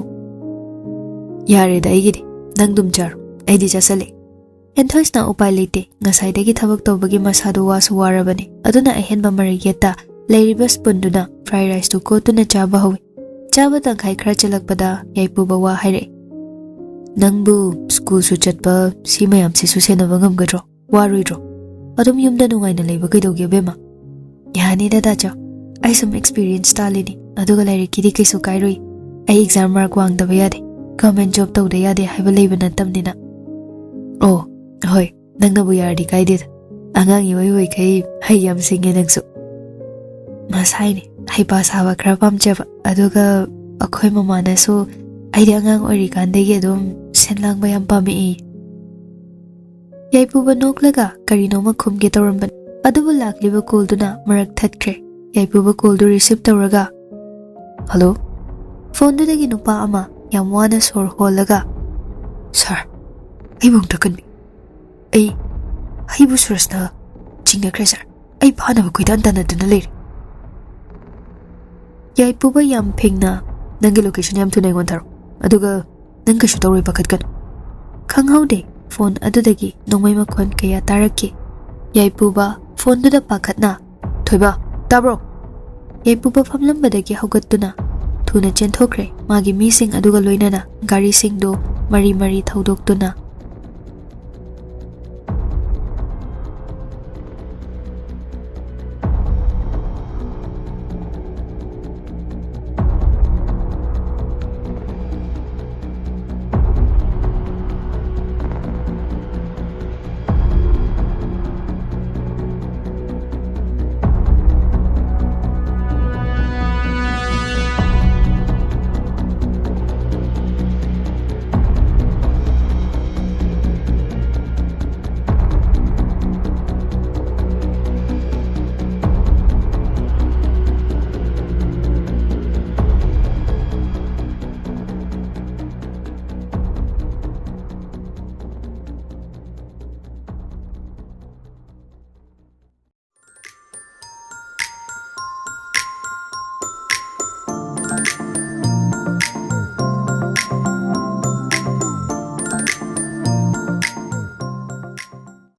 "ꯌꯥꯔꯦꯗ ꯑꯩꯒꯤꯗꯤ, ꯅꯪ ꯑꯗꯨꯝ ꯆꯥꯔꯣ, ꯑꯩꯗꯤ ꯆꯥꯁꯜꯂꯦ꯫" ꯍꯦꯟꯊꯣꯏꯁꯅ ꯎꯄꯥꯏ ꯂꯩꯇꯦ, ꯉꯁꯥꯏꯗꯒꯤ ꯊꯕꯛ ꯇꯧꯕꯒꯤ ꯃꯁꯥꯗꯣ ꯋꯥꯁꯨ ꯋꯥꯔꯕꯅꯤ꯫ ꯑꯗꯨꯅ ꯑꯍꯦꯟꯕ ꯃꯔꯩ ꯌꯦꯠꯇ ꯂꯩꯔꯤꯕ ꯁ꯭ꯄꯨꯟꯗꯨꯅ ꯐ꯭ꯔꯥꯏ ꯔꯥꯏꯁꯇꯨ ꯀꯣꯠꯇꯨꯅ ꯆꯥꯕ ꯍꯧꯏ꯫ ꯆꯥꯕ ꯇꯪꯈꯥꯏ ꯈꯔ ꯆꯜꯂꯛꯄꯗ ꯌꯥꯏꯄꯨꯕ ꯋꯥ ꯍꯥꯏꯔꯛꯏ꯫ "ꯅꯪꯕꯨ ꯁ꯭ꯀꯨꯜꯁꯨ ꯆꯠꯄ, ꯁꯤ ꯃꯌꯥꯝꯁꯤꯁꯨ ꯁꯦꯟꯅꯕ ꯉꯝꯒꯗ꯭ꯔꯣ? ꯋꯥꯔꯣꯏꯗ꯭ꯔꯣ? ꯑꯗꯨꯝ ꯌꯨꯝꯗ ꯅꯨꯡꯉꯥꯏꯅ ꯂꯩꯕ ꯀꯩꯗꯧꯒꯦ, ꯑꯕꯦꯝꯃ?" "ꯌꯥꯅꯤꯗ ꯗꯥꯆꯧ, ꯑꯩ ꯁꯨꯝ ꯑꯦꯛꯁꯄꯤꯔꯤꯌꯦꯟꯁ ꯇꯥꯜꯂꯤꯅꯤ, ꯑꯗꯨꯒ ꯂꯥꯏꯔꯤꯛꯀꯤꯗꯤ ꯀꯩꯁꯨ ꯀꯥꯏꯔꯣꯏ꯫ ꯑꯩ ꯑꯦꯛꯖꯥꯝ ꯃꯥꯔꯛ ꯋꯥꯡꯗꯕ ꯌꯥꯗꯦ, ꯒꯚꯔꯟꯃꯦꯟꯠ ꯖꯣꯕ ꯇꯧꯗ ꯌꯥꯗꯦ ꯍꯥꯏꯕ ꯂꯩꯕ ꯅꯠꯇꯕꯅꯤꯅ꯫" "ꯑꯣ, ꯍꯣꯏ, ꯅꯪꯅꯕꯨ ꯌꯥꯔꯗꯤ ꯀꯥꯏꯗꯦꯗ꯫ ꯑꯉꯥꯡ ꯏꯑꯣꯏ ꯑꯣꯏꯈꯩ ꯍꯩ ꯌꯥꯝ ꯁꯤꯡꯉꯦ ꯅꯪꯁꯨ꯫" "ꯃꯁꯥꯏꯅꯦ, ꯍꯩꯄꯥ ꯁꯥꯕ ꯈꯔ ꯄꯥꯝꯖꯕ꯫ ꯑꯗꯨꯒ ꯑꯩꯈꯣꯏ ꯃꯃꯥꯅꯁꯨ ꯑꯩꯗꯤ ꯑꯉꯥꯡ ꯑꯣꯏꯔꯤꯀꯥꯟꯗꯒꯤ ꯑꯗꯨꯝ ꯁꯤꯟ ꯂꯥꯡꯕ ꯌꯥꯝ ꯄꯥꯝꯃꯛꯏ꯫" ꯌꯥꯏꯄꯨꯕ ꯅꯣꯛꯂꯒ ꯀꯔꯤꯅꯣꯃ ꯈꯨꯝꯒꯦ ꯇꯧꯔꯝꯕꯅꯤ, ꯑꯗꯨꯕꯨ ꯂꯥꯛꯂꯤꯕ ꯀꯣꯜꯗꯨꯅ ꯃꯔꯛ ꯊꯠꯈ꯭ꯔꯦ꯫ ꯌꯥꯏꯄꯨꯕ ꯀꯣꯜꯗꯨ ꯔꯤꯁꯤꯞ ꯇꯧꯔꯒ, "ꯍꯜꯂꯣ?" ꯐꯣꯟꯗꯨꯗꯒꯤ ꯅꯨꯄꯥ ꯑꯃ ꯌꯥꯝ ꯋꯥꯅ ꯁꯣꯔ ꯍꯣꯜꯂꯒ, "ꯁꯥꯔ, ꯑꯩꯕꯨ ꯑꯃꯨꯛꯇ ꯀꯟꯕꯤꯌꯨ꯫ ꯑꯩ, ꯑꯩꯕꯨ ꯁꯨꯔꯖꯅ ꯆꯤꯡꯅꯈ꯭ꯔꯦ ꯁꯥꯔ꯫ ꯑꯩ ꯐꯥꯅꯕ ꯀꯣꯏꯇꯥꯟ ꯇꯥꯟꯅꯗꯨꯅ ꯂꯩꯔꯦ꯫" ꯌꯥꯏꯄꯨꯕ ꯌꯥꯝ ꯐꯤꯡꯅ, "ꯅꯪꯒꯤ ꯂꯣꯀꯦꯁꯟ ꯌꯥꯝ ꯊꯨꯅ ꯑꯩꯉꯣꯟꯗ ꯊꯥꯔꯛꯑꯣ, ꯑꯗꯨꯒ ꯅꯪ ꯀꯩꯁꯨ ꯇꯧꯔꯣꯏ, ꯄꯥꯈꯠꯀꯅꯨ꯫" ꯈꯪꯍꯧꯗꯦ, ꯐꯣꯟ ꯑꯗꯨꯗꯒꯤ ꯅꯣꯡꯃꯩ ꯃꯈꯣꯟ ꯀꯌꯥ ꯇꯥꯔꯛꯈꯤ꯫ ꯌꯥꯏꯄꯨꯕ ꯐꯣꯟꯗꯨꯗ ꯄꯥꯈꯠꯅ, "ꯊꯣꯏꯕ, ꯇꯥꯕ꯭ꯔꯣ?" ꯌꯥꯏꯄꯨꯕ ꯐꯝꯂꯝꯕꯗꯒꯤ ꯍꯧꯒꯠꯇꯨꯅ ꯊꯨꯅ ꯆꯦꯟꯊꯣꯛꯈ꯭ꯔꯦ꯫ ꯃꯥꯒꯤ ꯃꯤꯁꯤꯡ ꯑꯗꯨꯒ ꯂꯣꯏꯅꯅ ꯒꯥꯔꯤꯁꯤꯡꯗꯨ ꯃꯔꯤ ꯃꯔꯤ ꯊꯧꯗꯣꯛꯇꯨꯅ